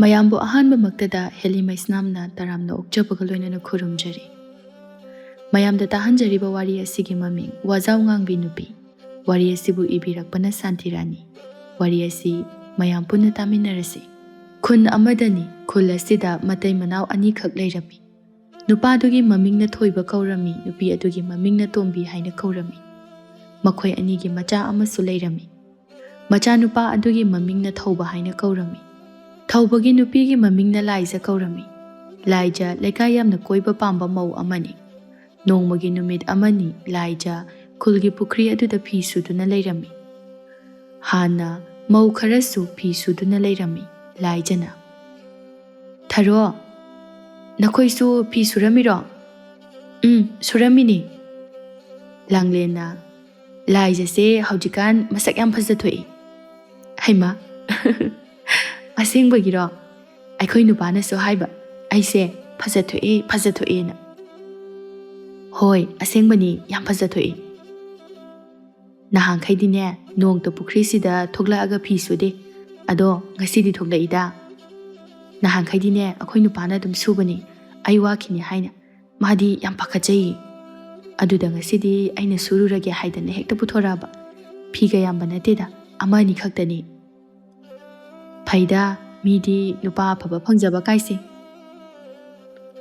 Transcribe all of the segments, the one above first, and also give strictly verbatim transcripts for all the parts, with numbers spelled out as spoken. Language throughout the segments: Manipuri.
ꯃꯌꯥꯝꯕꯨ ꯑꯍꯥꯟꯕꯃꯛꯇꯗ ꯍꯦꯂꯤ ꯃꯩꯁꯅꯥꯝꯅ ꯇꯔꯥꯝꯅ ꯑꯣꯛꯆꯕꯒ ꯂꯣꯏꯅꯅ ꯈꯨꯔꯨꯝꯖꯔꯤ꯫ ꯃꯌꯥꯝꯗ ꯇꯥꯍꯟꯖꯔꯤꯕ ꯋꯥꯔꯤ ꯑꯁꯤꯒꯤ ꯃꯃꯤꯡ ꯋꯥꯖꯥꯎ ꯉꯥꯡꯕꯤ ꯅꯨꯄꯤ꯫ ꯋꯥꯔꯤ ꯑꯁꯤꯕꯨ ꯏꯕꯤꯔꯛꯄꯅ ꯁꯥꯟꯇꯤ ꯔꯥꯅꯤ꯫ ꯋꯥꯔꯤ ꯑꯁꯤ ꯃꯌꯥꯝ ꯄꯨꯟꯅ ꯇꯥꯃꯤꯟꯅꯔꯁꯤ꯫ ꯈꯨꯟ ꯑꯃꯗꯅꯤ꯫ ꯈꯨꯜ ꯑꯁꯤꯗ ꯃꯇꯩ ꯃꯅꯥꯎ ꯑꯅꯤꯈꯛ ꯂꯩꯔꯝꯃꯤ꯫ ꯅꯨꯄꯥꯗꯨꯒꯤ ꯃꯃꯤꯡꯅ ꯊꯣꯏꯕ ꯀꯧꯔꯝꯃꯤ, ꯅꯨꯄꯤ ꯑꯗꯨꯒꯤ ꯃꯃꯤꯡꯅ ꯇꯣꯝꯕꯤ ꯍꯥꯏꯅ ꯀꯧꯔꯝꯃꯤ꯫ ꯃꯈꯣꯏ ꯑꯅꯤꯒꯤ ꯃꯆꯥ ꯑꯃꯁꯨ ꯂꯩꯔꯝꯃꯤ꯫ ꯃꯆꯥꯅꯨꯄꯥ ꯑꯗꯨꯒꯤ ꯃꯃꯤꯡꯅ ꯊꯧꯕ ꯍꯥꯏꯅ ꯀꯧꯔꯝꯃꯤ꯫ ꯊꯧꯕꯒꯤ ꯅꯨꯄꯤꯒꯤ ꯃꯃꯤꯡꯅ ꯂꯥꯏꯖ ꯀꯧꯔꯝꯃꯤ꯫ ꯂꯥꯏꯖ ꯂꯩꯀꯥꯏ ꯌꯥꯝꯅ ꯀꯣꯏꯕ ꯄꯥꯝꯕ ꯃꯧ ꯑꯃꯅꯤ꯫ ꯅꯣꯡꯃꯒꯤ ꯅꯨꯃꯤꯠ ꯑꯃꯅꯤ ꯂꯥꯏꯖ ꯈꯨꯜꯒꯤ ꯄꯨꯈ꯭ꯔꯤ ꯑꯗꯨꯗ ꯐꯤ ꯁꯨꯗꯨꯅ ꯂꯩꯔꯝꯃꯤ꯫ ꯍꯥꯟꯅ ꯃꯧ ꯈꯔꯁꯨ ꯐꯤ ꯁꯨꯗꯨꯅ ꯂꯩꯔꯝꯃꯤ꯫ ꯂꯥꯏꯖꯅ, "ꯊꯔꯣ, ꯅꯈꯣꯏꯁꯨ ꯐꯤ ꯁꯨꯔꯝꯃꯤꯔꯣ?" "ꯎꯝ, ꯁꯨꯔꯝꯃꯤꯅꯤ꯫" ꯂꯥꯡꯂꯦꯟꯅ, "ꯂꯥꯏꯖꯁꯦ ꯍꯧꯖꯤꯛꯀꯥꯟ ꯃꯁꯛ ꯌꯥꯝ ꯐꯖꯊꯣꯛꯏ꯫" "ꯍꯩꯃꯥ, ꯑꯁꯦꯡꯕꯒꯤꯔꯣ?" "ꯑꯩꯈꯣꯏ ꯅꯨꯄꯥꯅꯁꯨ ꯍꯥꯏꯕ, ꯑꯩꯁꯦ ꯐꯖꯊꯣꯛꯑꯦ, ꯐꯖꯊꯣꯛꯑꯦꯅ꯫" "ꯍꯣꯏ, ꯑꯁꯦꯡꯕꯅꯤ, ꯌꯥꯝ ꯐꯖꯊꯣꯛꯏ꯫ ꯅꯍꯥꯟꯈꯩꯗꯤꯅꯦ, ꯅꯣꯡꯇ ꯄꯨꯈ꯭ꯔꯤꯁꯤꯗ ꯊꯣꯛꯂꯛꯑꯒ ꯐꯤ ꯁꯨꯗꯦ꯫ ꯑꯗꯣ ꯉꯁꯤꯗꯤ ꯊꯣꯛꯂꯛꯏꯗ꯫ ꯅꯍꯥꯟꯈꯩꯗꯤꯅꯦ, ꯑꯩꯈꯣꯏ ꯅꯨꯄꯥꯅ ꯑꯗꯨꯝ ꯁꯨꯕꯅꯤ, ꯑꯩ ꯋꯥꯈꯤꯅꯤ ꯍꯥꯏꯅ꯫ ꯃꯥꯗꯤ ꯌꯥꯝ ꯄꯥꯈꯠꯆꯩꯌꯦ꯫ ꯑꯗꯨꯗ ꯉꯁꯤꯗꯤ ꯑꯩꯅ ꯁꯨꯔꯨꯔꯒꯦ ꯍꯥꯏꯗꯅ ꯍꯦꯛꯇ ꯄꯨꯊꯣꯔꯛꯑꯕ꯫ ꯐꯤꯒ ꯌꯥꯝꯕ ꯅꯠꯇꯦꯗ, ꯑꯃ ꯑꯅꯤ ꯈꯛꯇꯅꯤ꯫" "ꯐꯩꯗ, ꯃꯤꯗꯤ ꯅꯨꯄꯥ ꯑꯐꯕ ꯐꯪꯖꯕ ꯀꯥꯏꯁꯦ꯫"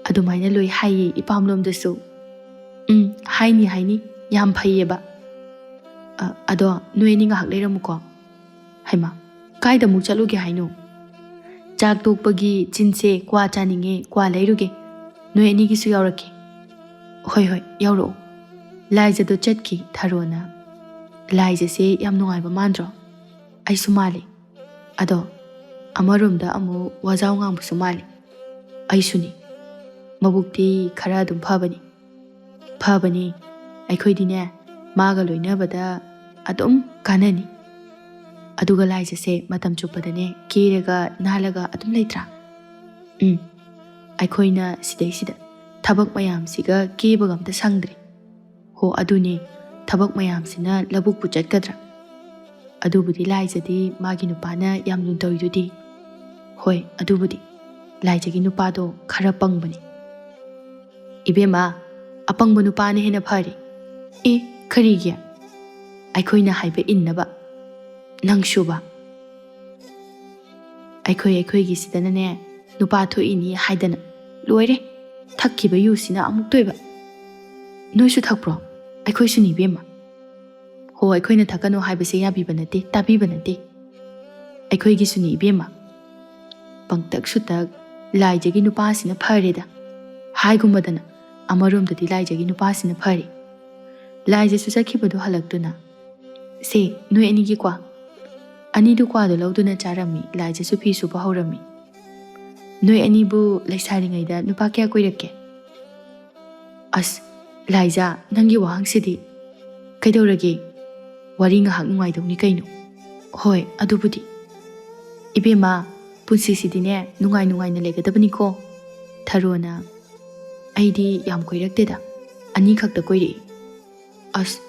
ꯑꯗꯨꯃꯥꯏꯅ ꯂꯣꯏ ꯍꯥꯏꯌꯦ ꯏꯄꯥꯝꯂꯣꯝꯗꯁꯨ꯫ "ꯎꯝ, ꯍꯥꯏꯅꯤ, ꯍꯥꯏꯅꯤ, ꯌꯥꯝ ꯐꯩꯌꯦꯕ꯫ ꯑ, ꯑꯗꯣ ꯅꯣꯏ ꯑꯅꯤ ꯉꯥꯏꯍꯥꯛ ꯂꯩꯔꯝꯃꯨꯀꯣ꯫" "ꯍꯩꯃꯥ, ꯀꯥꯏꯗ ꯑꯃꯨꯛ ꯆꯠꯂꯨꯒꯦ ꯍꯥꯏꯅꯣ?" "ꯆꯥꯛ ꯇꯣꯛꯄꯒꯤ ꯆꯤꯟꯁꯦ ꯀ꯭ꯋꯥ ꯆꯥꯅꯤꯡꯉꯦ, ꯀ꯭ꯋꯥ ꯂꯩꯔꯨꯒꯦ꯫ ꯅꯣꯏ ꯑꯅꯤꯒꯤꯁꯨ ꯌꯥꯎꯔꯛꯀꯦ꯫" "ꯍꯣꯏ, ꯍꯣꯏ, ꯌꯥꯎꯔꯛꯑꯣ꯫" ꯂꯥꯏꯖꯗꯣ ꯆꯠꯈꯤ ꯊꯔꯣꯅ꯫ "ꯂꯥꯏꯖꯁꯦ ꯌꯥꯝ ꯅꯨꯡꯉꯥꯏꯕ ꯃꯥꯟꯗ꯭ꯔꯣ?" "ꯑꯩꯁꯨ ꯃꯥꯜꯂꯤ꯫ ꯑꯗꯣ ꯑꯃꯔꯣꯝꯗ ꯑꯃꯨꯛ ꯋꯥꯖꯥꯎ ꯉꯥꯡꯕꯁꯨ ꯃꯥꯜꯂꯤ꯫" "ꯑꯩꯁꯨꯅꯤ꯫ ꯃꯕꯨꯛꯇꯤ ꯈꯔ ꯑꯗꯨꯝ ꯐꯕꯅꯤ꯫" "ꯐꯕꯅꯤ꯫ ꯑꯩꯈꯣꯏꯗꯤꯅꯦ, ꯃꯥꯒ ꯂꯣꯏꯅꯕꯗ ꯑꯗꯨꯝ ꯀꯥꯟꯅꯅꯤ꯫" "ꯑꯗꯨꯒ ꯂꯥꯏꯖꯁꯦ ꯃꯇꯝ ꯆꯨꯞꯄꯗꯅꯦ ꯀꯦꯔꯒ ꯅꯥꯜꯂꯒ ꯑꯗꯨꯝ ꯂꯩꯇ꯭ꯔꯥ?" "ꯎꯝ꯫ ꯑꯩꯈꯣꯏꯅ ꯁꯤꯗꯩꯁꯤꯗ ꯊꯕꯛ ꯃꯌꯥꯝꯁꯤꯒ ꯀꯦꯕꯒ ꯑꯝꯇ ꯁꯪꯗ꯭ꯔꯦ꯫" "ꯍꯣ, ꯑꯗꯨꯅꯦ꯫ ꯊꯕꯛ ꯃꯌꯥꯝꯁꯤꯅ ꯂꯧꯕꯨꯛꯄꯨ ꯆꯠꯀꯗ꯭ꯔꯥ?" "ꯑꯗꯨꯕꯨꯗꯤ ꯂꯥꯏꯖꯗꯤ ꯃꯥꯒꯤ ꯅꯨꯄꯥꯅ ꯌꯥꯝ ꯂꯨꯅ ꯇꯧꯔꯤꯗꯨꯗꯤ꯫" "ꯍꯣꯏ, ꯑꯗꯨꯕꯨꯗꯤ ꯂꯥꯏꯖꯒꯤ ꯅꯨꯄꯥꯗꯣ ꯈꯔ ꯄꯪꯕꯅꯤ꯫" "ꯏꯕꯦꯝꯃ, ꯑꯄꯪꯕ ꯅꯨꯄꯥꯅ ꯍꯦꯟꯅ ꯐꯔꯦ꯫" "ꯑꯦ, ꯀꯔꯤꯒꯤ?" "ꯑꯩꯈꯣꯏꯅ ꯍꯥꯏꯕ ꯏꯟꯅꯕ꯫ ꯅꯪꯁꯨꯕ?" "ꯑꯩꯈꯣꯏ ꯑꯩꯈꯣꯏꯒꯤꯁꯤꯗꯅꯅꯦ ꯅꯨꯄꯥ ꯊꯣꯛꯏꯅꯤ ꯍꯥꯏꯗꯅ ꯂꯣꯏꯔꯦ꯫ ꯊꯛꯈꯤꯕ ꯌꯨꯁꯤꯅ ꯑꯃꯨꯛꯇꯣꯏꯕ꯫" "ꯅꯣꯏꯁꯨ ꯊꯛꯄ꯭ꯔꯣ?" "ꯑꯩꯈꯣꯏꯁꯨꯅꯤ ꯏꯕꯦꯝꯃ꯫" "ꯍꯣ, ꯑꯩꯈꯣꯏꯅ ꯊꯛꯀꯅꯨ ꯍꯥꯏꯕꯁꯦ ꯌꯥꯕꯤꯕ ꯅꯠꯇꯦ, ꯇꯥꯕꯤꯕ ꯅꯠꯇꯦ꯫ ꯑꯩꯈꯣꯏꯒꯤꯁꯨꯅꯤ ꯏꯕꯦꯝꯃ꯫ ꯄꯪꯇꯛ ꯁꯨꯇꯛ ꯂꯥꯏꯖꯒꯤ ꯅꯨꯄꯥꯁꯤꯅ ꯐꯔꯦꯗ꯫ ꯍꯥꯏꯒꯨꯝꯕꯗꯅ ꯑꯃꯔꯣꯝꯗꯗꯤ ꯂꯥꯏꯖꯒꯤ ꯅꯨꯄꯥꯁꯤꯅ ꯐꯔꯦ꯫" ꯂꯥꯏꯖꯁꯨ ꯆꯠꯈꯤꯕꯗꯨ ꯍꯜꯂꯛꯇꯨꯅ, "ꯁꯦ, ꯅꯣꯏ ꯑꯅꯤꯒꯤ ꯀ꯭ꯋꯥ꯫" ꯑꯅꯤꯗꯨ ꯀ꯭ꯋꯥꯗꯣ ꯂꯧꯗꯨꯅ ꯆꯥꯔꯝꯃꯤ꯫ ꯂꯥꯏꯖꯁꯨ ꯐꯤ ꯁꯨꯕ ꯍꯧꯔꯝꯃꯤ꯫ "ꯅꯣꯏ ꯑꯅꯤꯕꯨ ꯂꯩꯁꯥꯔꯤꯉꯩꯗ ꯅꯨꯄꯥ ꯀꯌꯥ ꯀꯣꯏꯔꯛꯀꯦ?" "ꯑꯁ, ꯂꯥꯏꯖꯥ, ꯅꯪꯒꯤ ꯋꯥꯍꯪꯁꯤꯗꯤ꯫ ꯀꯩꯗꯧꯔꯒꯦ? ꯋꯥꯔꯤ ꯉꯥꯏꯍꯥꯛ ꯅꯨꯡꯉꯥꯏꯗꯧꯅꯤ ꯀꯩꯅꯣ꯫" "ꯍꯣꯏ, ꯑꯗꯨꯕꯨꯗꯤ꯫ ꯏꯕꯦꯝꯃ, ꯄꯨꯟꯁꯤꯁꯤꯗꯤꯅꯦ ꯅꯨꯡꯉꯥꯏ ꯅꯨꯡꯉꯥꯏꯅ ꯂꯩꯒꯗꯕꯅꯤꯀꯣ꯫" ꯊꯔꯣꯅ, "ꯑꯩꯗꯤ ꯌꯥꯝ ꯀꯣꯏꯔꯛꯇꯦꯗ, ꯑꯅꯤꯈꯛꯇ ꯀꯣꯏꯔꯛꯏ꯫" "ꯑꯁ,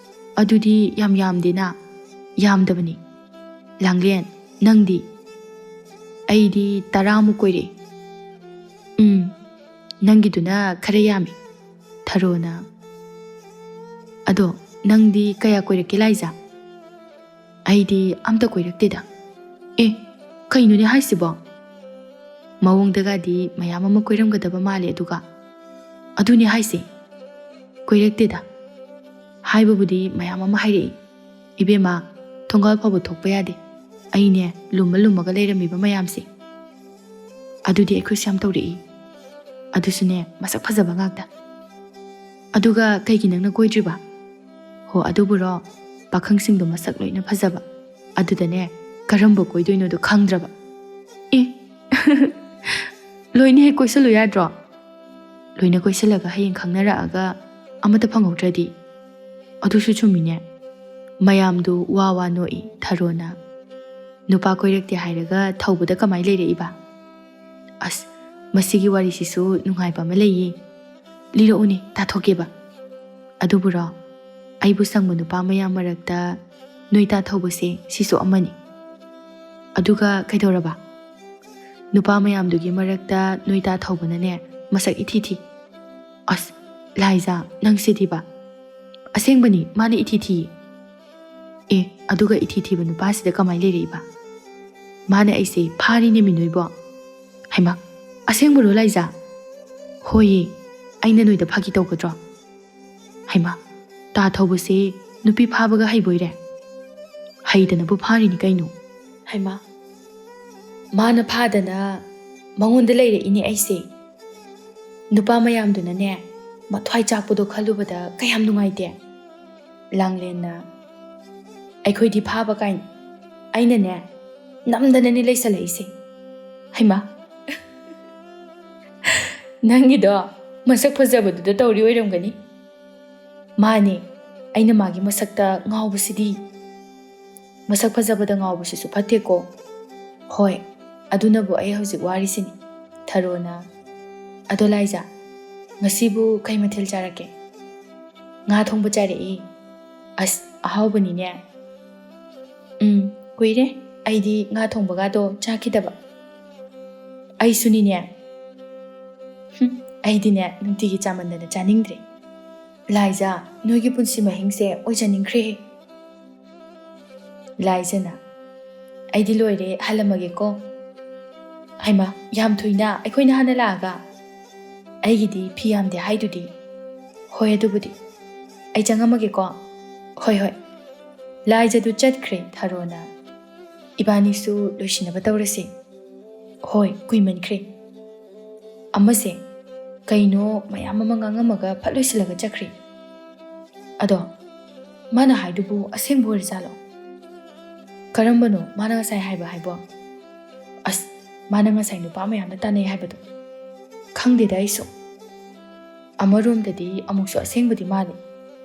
ꯑꯗꯨꯗꯤ ꯌꯥꯝ ꯌꯥꯝꯗꯦꯅ꯫" "ꯌꯥꯝꯗꯕꯅꯤ꯫ ꯂꯥꯡꯂꯦꯟ, ꯅꯪꯗꯤ?" "ꯑꯩꯗꯤ ꯇꯔꯥꯃꯨꯛ ꯀꯣꯏꯔꯛꯏ꯫" "ꯎꯝ, ꯅꯪꯒꯤꯗꯨꯅ ꯈꯔ ꯌꯥꯝꯃꯤ꯫" ꯊꯔꯣꯅ, "ꯑꯗꯣ ꯅꯪꯗꯤ ꯀꯌꯥ ꯀꯣꯏꯔꯛꯀꯦ ꯂꯥꯏꯖꯥ?" "ꯑꯩꯗꯤ ꯑꯝꯇ ꯀꯣꯏꯔꯛꯇꯦꯗ꯫" "ꯑꯦ, ꯀꯩꯅꯣꯅꯦ ꯍꯥꯏꯁꯤꯕꯣ? ꯃꯑꯣꯡꯗꯒꯗꯤ ꯃꯌꯥꯝ ꯑꯃ ꯀꯣꯏꯔꯝꯒꯗꯕ ꯃꯥꯜꯂꯦ ꯑꯗꯨꯒ꯫" "ꯑꯗꯨꯅꯦ ꯍꯥꯏꯁꯦ, ꯀꯣꯏꯔꯛꯇꯦꯗ꯫ ꯍꯥꯏꯕꯕꯨꯗꯤ ꯃꯌꯥꯝ ꯑꯃ ꯍꯥꯏꯔꯛꯏ꯫ ꯏꯕꯦꯝꯃ, ꯊꯣꯡꯒꯥꯜ ꯐꯥꯎꯕ ꯊꯣꯛꯄ ꯌꯥꯗꯦ꯫ ꯑꯩꯅꯦ ꯂꯨꯝꯃ ꯂꯨꯝꯃꯒ ꯂꯩꯔꯝꯃꯤꯕ ꯃꯌꯥꯝꯁꯦ꯫ ꯑꯗꯨꯗꯤ ꯑꯩꯈꯣꯏꯁꯨ ꯌꯥꯝ ꯇꯧꯔꯛꯏ꯫ ꯑꯗꯨꯁꯨꯅꯦ ꯃꯁꯛ ꯐꯖꯕ ꯉꯥꯛꯇ꯫ ꯑꯗꯨꯒ ꯀꯩꯒꯤ ꯅꯪꯅ ꯀꯣꯏꯗ꯭ꯔꯤꯕ?" "ꯍꯣ, ꯑꯗꯨꯕꯨꯔꯣ, ꯄꯥꯈꯪꯁꯤꯡꯗꯣ ꯃꯁꯛ ꯂꯣꯏꯅ ꯐꯖꯕ꯫ ꯑꯗꯨꯗꯅꯦ ꯀꯔꯝꯕ ꯀꯣꯏꯗꯣꯏꯅꯣꯗꯣ ꯈꯪꯗ꯭ꯔꯕ꯫" "ꯑꯦ, ꯂꯣꯏꯅ ꯍꯦꯛ ꯀꯣꯏꯁꯜꯂꯨ ꯌꯥꯗ꯭ꯔꯣ? ꯂꯣꯏꯅ ꯀꯣꯏꯁꯜꯂꯒ ꯍꯌꯦꯡ ꯈꯪꯅꯔꯛꯑꯒ ꯑꯃꯠꯇ ꯐꯪꯍꯧꯗ꯭ꯔꯗꯤ?" "ꯑꯗꯨꯁꯨ ꯆꯨꯝꯃꯤꯅꯦ꯫" ꯃꯌꯥꯝꯗꯨ ꯋꯥ ꯋꯥ ꯅꯣꯛꯏ꯫ ꯊꯔꯣꯅ, "ꯅꯨꯄꯥ ꯀꯣꯏꯔꯛꯇꯦ ꯍꯥꯏꯔꯒ ꯊꯧꯕꯗ ꯀꯃꯥꯏ ꯂꯩꯔꯛꯏꯕ?" "ꯑꯁ, ꯃꯁꯤꯒꯤ ꯋꯥꯔꯤꯁꯤꯁꯨ ꯅꯨꯡꯉꯥꯏꯕ ꯑꯃ ꯂꯩꯌꯦ꯫ ꯂꯤꯔꯛꯎꯅꯦ, ꯇꯥꯊꯣꯛꯀꯦꯕ꯫ ꯑꯗꯨꯕꯨꯔꯣ, ꯑꯩꯕꯨ ꯁꯪꯕ ꯅꯨꯄꯥ ꯃꯌꯥꯝ ꯃꯔꯛꯇ ꯅꯣꯏ ꯇꯥ ꯊꯧꯕꯁꯦ ꯁꯤꯁꯨ ꯑꯃꯅꯤ꯫" "ꯑꯗꯨꯒ ꯀꯩꯗꯧꯔꯕ?" ꯅꯨꯄꯥ ꯃꯌꯥꯝꯗꯨꯒꯤ ꯃꯔꯛꯇ ꯅꯣꯏ ꯇꯥ ꯊꯧꯕꯅꯅꯦ ꯃꯁꯛ ꯏꯊꯤ ꯊꯤ꯫ ꯑꯁ, ꯂꯥꯏꯖꯥ, ꯅꯪ ꯁꯤꯗꯤꯕ꯫ ꯑꯁꯦꯡꯕꯅꯤ, ꯃꯥꯅ ꯏꯊꯤ ꯊꯤ꯫ ꯑꯦ, ꯑꯗꯨꯒ ꯏꯊꯤ ꯊꯤꯕ ꯅꯨꯄꯥꯁꯤꯗ ꯀꯃꯥꯏ ꯂꯩꯔꯛꯏꯕ? ꯃꯥꯅ ꯑꯩꯁꯦ ꯐꯥꯔꯤꯅꯦꯃꯤ ꯅꯣꯏꯕꯣ꯫ ꯍꯩꯃꯥ, ꯑꯁꯦꯡꯕꯔꯣ ꯂꯥꯏꯖꯥ? ꯍꯣꯏꯌꯦ, ꯑꯩꯅ ꯅꯣꯏꯗ ꯐꯥꯒꯤ ꯇꯧꯒꯗ꯭ꯔꯣ? ꯍꯩꯃꯥ, ꯇꯥ ꯊꯧꯕꯁꯦ ꯅꯨꯄꯤ ꯐꯥꯕꯒ ꯍꯩꯕꯣꯏꯔꯦ? ꯍꯩꯗꯅꯕꯨ ꯐꯥꯔꯤꯅꯤ ꯀꯩꯅꯣ꯫ ꯍꯩꯃꯥ, ꯃꯥꯅ ꯐꯥꯗꯅ ꯃꯉꯣꯟꯗ ꯂꯩꯔꯛꯏꯅꯦ ꯑꯩꯁꯦ꯫ ꯅꯨꯄꯥ ꯃꯌꯥꯝꯗꯨꯅꯅꯦ ꯃꯊ꯭ꯋꯥꯏ ꯆꯥꯛꯄꯗꯣ ꯈꯜꯂꯨꯕꯗ ꯀꯌꯥꯝ ꯅꯨꯡꯉꯥꯏꯇꯦ꯫ ꯂꯥꯡꯂꯦꯟꯅ, ꯑꯩꯈꯣꯏꯗꯤ ꯐꯥꯕ ꯀꯥꯏꯅ꯫ ꯑꯩꯅꯅꯦ ꯅꯝꯗꯅꯅꯦ ꯂꯩꯁꯜꯂꯛꯏꯁꯦ꯫ ꯍꯩꯃꯥ, ꯅꯪꯒꯤꯗꯣ ꯃꯁꯛ ꯐꯖꯕꯗꯨꯗ ꯇꯧꯔꯤ ꯑꯣꯏꯔꯝꯒꯅꯤ꯫ ꯃꯥꯅꯦ, ꯑꯩꯅ ꯃꯥꯒꯤ ꯃꯁꯛꯇ ꯉꯥꯎꯕꯁꯤꯗꯤ꯫ ꯃꯁꯛ ꯐꯖꯕꯗ ꯉꯥꯎꯕꯁꯤꯁꯨ ꯐꯠꯇꯦꯀꯣ꯫ ꯍꯣꯏ, ꯑꯗꯨꯅꯕꯨ ꯑꯩ ꯍꯧꯖꯤꯛ ꯋꯥꯔꯤꯁꯤꯅꯤ꯫ ꯊꯔꯣꯅ, ꯑꯗꯣ ꯂꯥꯏꯖꯥ, ꯉꯁꯤꯕꯨ ꯀꯩ ꯃꯊꯦꯜ ꯆꯥꯔꯛꯀꯦ? ꯉꯥ ꯊꯣꯡꯕ ꯆꯥꯔꯛꯏ꯫ ꯑꯁ, ꯑꯍꯥꯎꯕꯅꯤꯅꯦ꯫ ꯎꯝ, ꯀꯨꯏꯔꯦ ꯑꯩꯗꯤ ꯉꯥ ꯊꯣꯡꯕꯒꯗꯣ ꯆꯥꯈꯤꯗꯕ꯫ ꯑꯩꯁꯨꯅꯤꯅꯦ꯫ ꯍꯨꯝ, ꯑꯩꯗꯤꯅꯦ ꯅꯨꯡꯇꯤꯒꯤ ꯆꯥꯃꯟꯗꯅ ꯆꯥꯅꯤꯡꯗ꯭ꯔꯦ꯫ ꯂꯥꯏꯖꯥ, ꯅꯣꯏꯒꯤ ꯄꯨꯟꯁꯤ ꯃꯍꯤꯡꯁꯦ ꯑꯣꯏꯖꯅꯤꯡꯈ꯭ꯔꯦꯍꯦ꯫ ꯂꯥꯏꯖꯅ, ꯑꯩꯗꯤ ꯂꯣꯏꯔꯦ, ꯍꯜꯂꯝꯃꯒꯦꯀꯣ꯫ ꯍꯩꯃꯥ, ꯌꯥꯝ ꯊꯨꯏꯅ, ꯑꯩꯈꯣꯏꯅ ꯍꯥꯟꯅ ꯂꯥꯛꯑꯒ꯫ ꯑꯩꯒꯤꯗꯤ ꯐꯤ ꯌꯥꯝꯗꯦ ꯍꯥꯏꯗꯨꯗꯤ꯫ ꯍꯣꯏ, ꯑꯗꯨꯕꯨꯗꯤ꯫ ꯑꯩ ꯆꯪꯉꯝꯃꯒꯦꯀꯣ꯫ ꯍꯣꯏ, ꯍꯣꯏ꯫ ꯂꯥꯏꯖꯗꯨ ꯆꯠꯈ꯭ꯔꯦ ꯊꯔꯣꯅ꯫ ꯏꯕꯥꯅꯤꯁꯨ ꯂꯣꯏꯁꯤꯟꯅꯕ ꯇꯧꯔꯁꯤ꯫ ꯍꯣꯏ, ꯀꯨꯏꯃꯟꯈ꯭ꯔꯦ꯫ ꯑꯃꯁꯦ ꯀꯩꯅꯣ ꯃꯌꯥꯝ ꯑꯃ ꯉꯥꯡꯉꯝꯃꯒ ꯐꯠ ꯂꯣꯏꯁꯤꯜꯂꯒ ꯆꯠꯈ꯭ꯔꯦ꯫ ꯑꯗꯣ ꯃꯥꯅ ꯍꯥꯏꯗꯨꯕꯨ ꯑꯁꯦꯡꯕ ꯑꯣꯏꯔꯖꯥꯠꯂꯣ? ꯀꯔꯝꯕꯅꯣ ꯃꯥꯅ ꯉꯁꯥꯏ ꯍꯥꯏꯕ ꯍꯥꯏꯕꯣ? ꯑꯁ, ꯃꯥꯅ ꯉꯁꯥꯏ ꯅꯨꯄꯥ ꯃꯌꯥꯝꯅ ꯇꯥꯟꯅꯩ ꯍꯥꯏꯕꯗꯣ? ꯈꯪꯗꯦꯗ ꯑꯩꯁꯨ꯫ ꯑꯃꯔꯣꯝꯗꯗꯤ ꯑꯃꯨꯛꯁꯨ ꯑꯁꯦꯡꯕꯗꯤ ꯃꯥꯜꯂꯤ꯫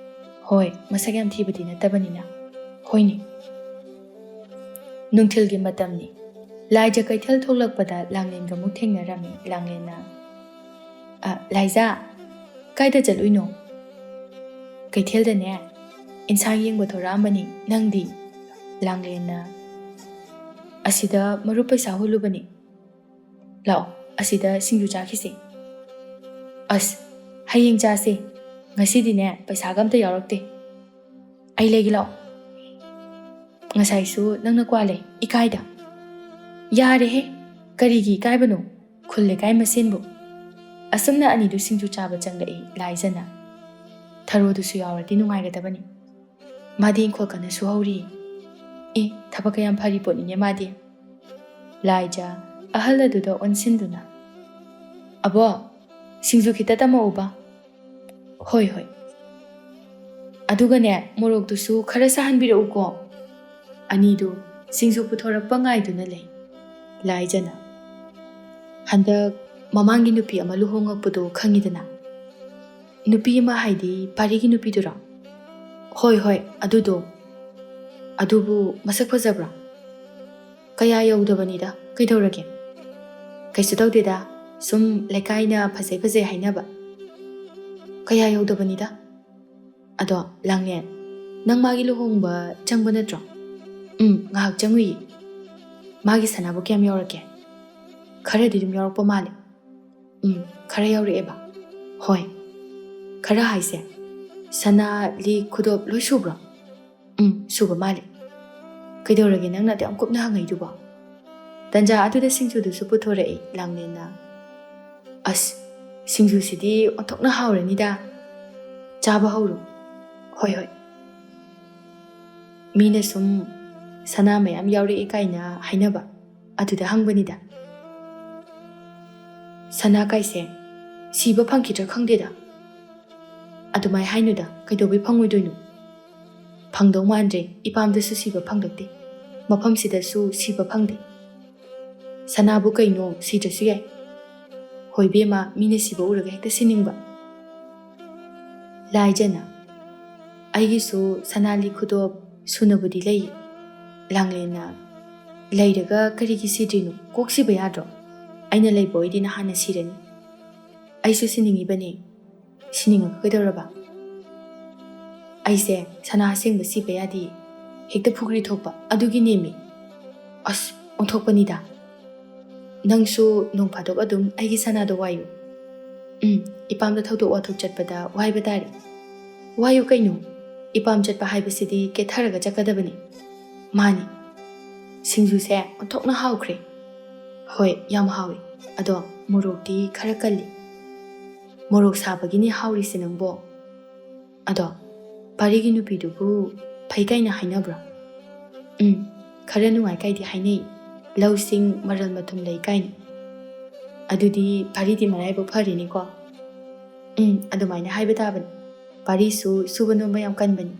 ꯍꯣꯏ, ꯃꯁꯛ ꯌꯥꯝ ꯊꯤꯕꯗꯤ ꯅꯠꯇꯕꯅꯤꯅ꯫ ꯍꯣꯏꯅꯦ꯫ ꯅꯨꯡꯊꯤꯜꯒꯤ ꯃꯇꯝꯅꯤ꯫ ꯂꯥꯏꯖ ꯀꯩꯊꯦꯜ ꯊꯣꯛꯂꯛꯄꯗ ꯂꯥꯡꯂꯦꯟꯒ ꯑꯃꯨꯛ ꯊꯦꯡꯅꯔꯝꯃꯤ꯫ ꯂꯥꯡꯂꯦꯟꯅ, "ꯑ, ꯂꯥꯏꯖ, ꯀꯥꯏꯗ ꯆꯠꯂꯨꯏꯅꯣ?" "ꯀꯩꯊꯦꯜꯗꯅꯦ ꯏꯟꯁꯥꯡ ꯌꯦꯡꯕ ꯊꯣꯔꯛꯑꯝꯕꯅꯤ꯫ ꯅꯪꯗꯤ?" ꯂꯥꯡꯂꯦꯟꯅ, "ꯑꯁꯤꯗ ꯃꯔꯨꯞ ꯄꯩꯁꯥ ꯍꯨꯜꯂꯨꯕꯅꯤ꯫" "ꯂꯥꯛꯑꯣ, ꯑꯁꯤꯗ ꯁꯤꯡꯖꯨ ꯆꯥꯈꯤꯁꯦ꯫" "ꯑꯁ, ꯍꯌꯦꯡ ꯆꯥꯁꯦ꯫ ꯉꯁꯤꯗꯤꯅꯦ, ꯄꯩꯁꯥꯒ ꯑꯝꯇ ꯌꯥꯎꯔꯛꯇꯦ꯫ ꯑꯩ ꯂꯩꯒꯦ, ꯂꯥꯛꯑꯣ꯫" "ꯉꯁꯥꯏꯁꯨ ꯅꯪꯅ ꯀ꯭ꯋꯥ ꯂꯩ, ꯏꯀꯥꯏꯗ꯫" "ꯌꯥꯔꯦꯍꯦ, ꯀꯔꯤꯒꯤ ꯏꯀꯥꯏꯕꯅꯣ? ꯈꯨꯜ ꯂꯩꯀꯥꯏ ꯃꯁꯦꯟꯕꯨ꯫" ꯑꯁꯨꯝꯅ ꯑꯅꯤꯗꯨ ꯁꯤꯡꯖꯨ ꯆꯥꯕ ꯆꯪꯂꯛꯏ ꯂꯥꯏꯖꯅ꯫ "ꯊꯔꯣꯗꯨꯁꯨ ꯌꯥꯎꯔꯗꯤ ꯅꯨꯡꯉꯥꯏꯒꯗꯕꯅꯤ꯫ ꯃꯥꯗꯤ ꯏꯪꯈꯣꯜ ꯀꯟꯅ ꯁꯨꯍꯧꯔꯤ꯫" "ꯑꯦ, ꯊꯕꯛ ꯀꯌꯥꯝ ꯐꯔꯤ ꯄꯣꯠꯅꯤꯅꯦ ꯃꯥꯗꯤ꯫" ꯂꯥꯏꯖ ꯑꯍꯜ ꯑꯗꯨꯗ ꯑꯣꯟꯁꯤꯟꯗꯨꯅ, "ꯑꯕꯣ, ꯁꯤꯡꯖꯨ ꯈꯤꯇ ꯇꯝꯃꯛꯎꯕ꯫" "ꯍꯣꯏ, ꯍꯣꯏ꯫ ꯑꯗꯨꯒꯅꯦ, ꯃꯣꯔꯣꯛꯇꯨꯁꯨ ꯈꯔ ꯁꯥꯍꯟꯕꯤꯔꯛꯎꯀꯣ꯫" ꯑꯅꯤꯗꯨ ꯁꯤꯡꯖꯨ ꯄꯨꯊꯣꯔꯛꯄ ꯉꯥꯏꯗꯨꯅ ꯂꯩ꯫ ꯂꯥꯏꯖꯅ, "ꯍꯟꯗꯛ ꯃꯃꯥꯡꯒꯤ ꯅꯨꯄꯤ ꯑꯃ ꯂꯨꯍꯣꯡꯉꯛꯄꯗꯣ ꯈꯪꯉꯤꯗꯅ?" "ꯅꯨꯄꯤ ꯑꯃ ꯍꯥꯏꯗꯤ ꯄꯥꯔꯤꯒꯤ ꯅꯨꯄꯤꯗꯨꯔꯣ?" "ꯍꯣꯏ, ꯍꯣꯏ, ꯑꯗꯨꯗꯣ꯫ ꯑꯗꯨꯕꯨ ꯃꯁꯛ ꯐꯖꯕ꯭ꯔꯥ?" "ꯀꯌꯥ ꯌꯧꯗꯕꯅꯤꯗ, ꯀꯩꯗꯧꯔꯒꯦ? ꯀꯩꯁꯨ ꯇꯧꯗꯦꯗ, ꯁꯨꯝ ꯂꯩꯀꯥꯏꯅ ꯐꯖꯩ ꯐꯖꯩ ꯍꯥꯏꯅꯕ꯫ ꯀꯌꯥ ꯌꯧꯗꯕꯅꯤꯗ꯫ ꯑꯗꯣ, ꯂꯥꯡꯂꯦꯟ, ꯅꯪ ꯃꯥꯒꯤ ꯂꯨꯍꯣꯡꯕ ꯆꯪꯕ ꯅꯠꯇ꯭ꯔꯣ?" "ꯎꯝ, ꯉꯥꯏꯍꯥꯛ ꯆꯪꯉꯨꯏꯌꯦ꯫" "ꯃꯥꯒꯤ ꯁꯅꯥꯕꯨ ꯀꯌꯥꯝ ꯌꯧꯔꯛꯀꯦ?" "ꯈꯔꯗꯤ ꯑꯗꯨꯝ ꯌꯧꯔꯛꯄ ꯃꯥꯜꯂꯦ꯫" "ꯎꯝ, ꯈꯔ ꯌꯧꯔꯛꯑꯦꯕ?" "ꯍꯣꯏ꯫" "ꯈꯔ ꯍꯥꯏꯁꯦ, ꯁꯅꯥ, ꯂꯤꯛ, ꯈꯨꯗꯣꯞ ꯂꯣꯏ ꯁꯨꯕ꯭ꯔꯣ?" "ꯎꯝ, ꯁꯨꯕ ꯃꯥꯜꯂꯦ꯫" "ꯀꯩꯗꯧꯔꯒꯦ ꯅꯪꯅ ꯑꯗꯨ ꯌꯥꯝ ꯀꯨꯞꯅ ꯍꯪꯉꯛꯏꯗꯨꯕꯣ?" ꯇꯟꯖꯥ ꯑꯗꯨꯗ ꯁꯤꯡꯖꯨꯗꯨꯁꯨ ꯄꯨꯊꯣꯔꯛꯏ ꯂꯥꯡꯂꯦꯟꯅ꯫ "ꯑꯁ, ꯁꯤꯡꯖꯨꯁꯤꯗꯤ ꯑꯣꯟꯊꯣꯛꯅ ꯍꯥꯎꯔꯅꯤꯗ꯫ ꯆꯥꯕ ꯍꯧꯔꯣ꯫" "ꯍꯣꯏ, ꯍꯣꯏ꯫" "ꯃꯤꯅ ꯁꯨꯝ ꯁꯅꯥ ꯃꯌꯥꯝ ꯌꯥꯎꯔꯛꯑꯦ ꯀꯥꯏꯅ ꯍꯥꯏꯅꯕ, ꯑꯗꯨꯗ ꯍꯪꯕꯅꯤꯗ꯫" "ꯁꯅꯥ ꯀꯥꯏꯁꯦ ꯁꯤꯕ ꯐꯪꯈꯤꯗ꯭ꯔꯥ ꯈꯪꯗꯦꯗ꯫" "ꯑꯗꯨꯃꯥꯏ ꯍꯥꯏꯅꯨꯗ, ꯀꯩꯗꯧꯕꯩ ꯐꯪꯉꯣꯏꯗꯣꯏꯅꯣ? ꯐꯪꯗꯧ ꯃꯥꯟꯗ꯭ꯔꯦ, ꯏꯄꯥꯝꯗꯁꯨ ꯁꯤꯕ ꯐꯪꯂꯛꯇꯦ, ꯃꯐꯝꯁꯤꯗꯁꯨ ꯁꯤꯕ ꯐꯪꯗꯦ꯫" "ꯁꯅꯥꯕꯨ ꯀꯩꯅꯣ, ꯁꯤꯗ꯭ꯔꯁꯨ ꯌꯥꯏ꯫" "ꯍꯣꯏ ꯕꯦꯝꯃ, ꯃꯤꯅ ꯁꯤꯕ ꯎꯔꯒ ꯍꯦꯛꯇ ꯁꯤꯅꯤꯡꯕ꯫" ꯂꯥꯏꯖꯅ, "ꯑꯩꯒꯤꯁꯨ ꯁꯅꯥ ꯂꯤꯛ ꯈꯨꯗꯣꯞ ꯁꯨꯅꯕꯨꯗꯤ ꯂꯩ꯫" ꯂꯥꯡꯂꯦꯟꯅ, "ꯂꯩꯔꯒ ꯀꯔꯤꯒꯤ ꯁꯤꯗ꯭ꯔꯤꯅꯣ? ꯀꯣꯛ ꯁꯤꯕ ꯌꯥꯗ꯭ꯔꯣ? ꯑꯩꯅ ꯂꯩꯕ ꯑꯣꯏꯗꯤ ꯅꯍꯥꯟꯅ ꯁꯤꯔꯅꯤ꯫ ꯑꯩꯁꯨ ꯁꯤꯅꯤꯡꯉꯤꯕꯅꯦ꯫" "ꯁꯤꯅꯤꯡꯉꯒ ꯀꯩꯗꯧꯔꯕ?" "ꯑꯩꯁꯦ ꯁꯅꯥ ꯑꯁꯦꯡꯕ ꯁꯤꯕ ꯌꯥꯗꯦ, ꯍꯦꯛꯇ ꯐꯨꯒ꯭ꯔꯤ ꯊꯣꯛꯄ, ꯑꯗꯨꯒꯤ ꯅꯦꯝꯃꯤ꯫" "ꯑꯁ, ꯑꯣꯟꯊꯣꯛꯄꯅꯤꯗ꯫ ꯅꯪꯁꯨ ꯅꯣꯡ ꯐꯥꯗꯣꯛ ꯑꯗꯨꯝ ꯑꯩꯒꯤ ꯁꯅꯥꯗꯣ ꯋꯥꯏꯌꯨ꯫ ꯎꯝ, ꯏꯄꯥꯝꯗ ꯊꯧꯗꯣꯛ ꯋꯥꯊꯣꯛ ꯆꯠꯄꯗ ꯋꯥꯏꯕ ꯇꯥꯔꯦ꯫ ꯋꯥꯏꯌꯨ ꯀꯩꯅꯣ? ꯏꯄꯥꯝ ꯆꯠꯄ ꯍꯥꯏꯕꯁꯤꯗꯤ ꯀꯦꯊꯔꯒ ꯆꯠꯀꯗꯕꯅꯤ꯫ ꯃꯥꯅꯤ꯫ ꯁꯤꯡꯖꯨꯁꯦ ꯑꯣꯟꯊꯣꯛꯅ ꯍꯥꯎꯈ꯭ꯔꯦ꯫ ꯍꯣꯏ, ꯌꯥꯝ ꯍꯥꯎꯏ꯫ ꯑꯗꯣ ꯃꯣꯔꯣꯛꯇꯤ ꯈꯔ ꯀꯜꯂꯤ꯫ ꯃꯣꯔꯣꯛ ꯁꯥꯕꯒꯤꯅꯤ ꯍꯥꯎꯔꯤꯁꯦ ꯅꯪꯕꯣ꯫ ꯑꯗꯣ ꯄꯥꯔꯤꯒꯤ ꯅꯨꯄꯤꯗꯨꯕꯨ ꯐꯩ ꯀꯥꯏꯅ ꯍꯥꯏꯅꯕ꯭ꯔꯣ? ꯎꯝ, ꯈꯔ ꯅꯨꯡꯉꯥꯏ ꯀꯥꯏꯗꯤ ꯍꯥꯏꯅꯩ꯫ ꯂꯧꯁꯤꯡ ꯃꯔꯜ ꯃꯊꯨꯝ ꯂꯩ ꯀꯥꯏꯅ꯫ ꯑꯗꯨꯗꯤ ꯄꯥꯔꯤꯗꯤ ꯃꯔꯥꯏꯕꯛ ꯐꯔꯦꯅꯦꯀꯣ꯫ ꯎꯝ, ꯑꯗꯨꯃꯥꯏꯅ ꯍꯥꯏꯕ ꯇꯥꯕꯅꯤ꯫ ꯄꯥꯔꯤꯁꯨ ꯁꯨꯕ ꯅꯣꯝꯕ ꯌꯥꯝ ꯀꯟꯕꯅꯤ꯫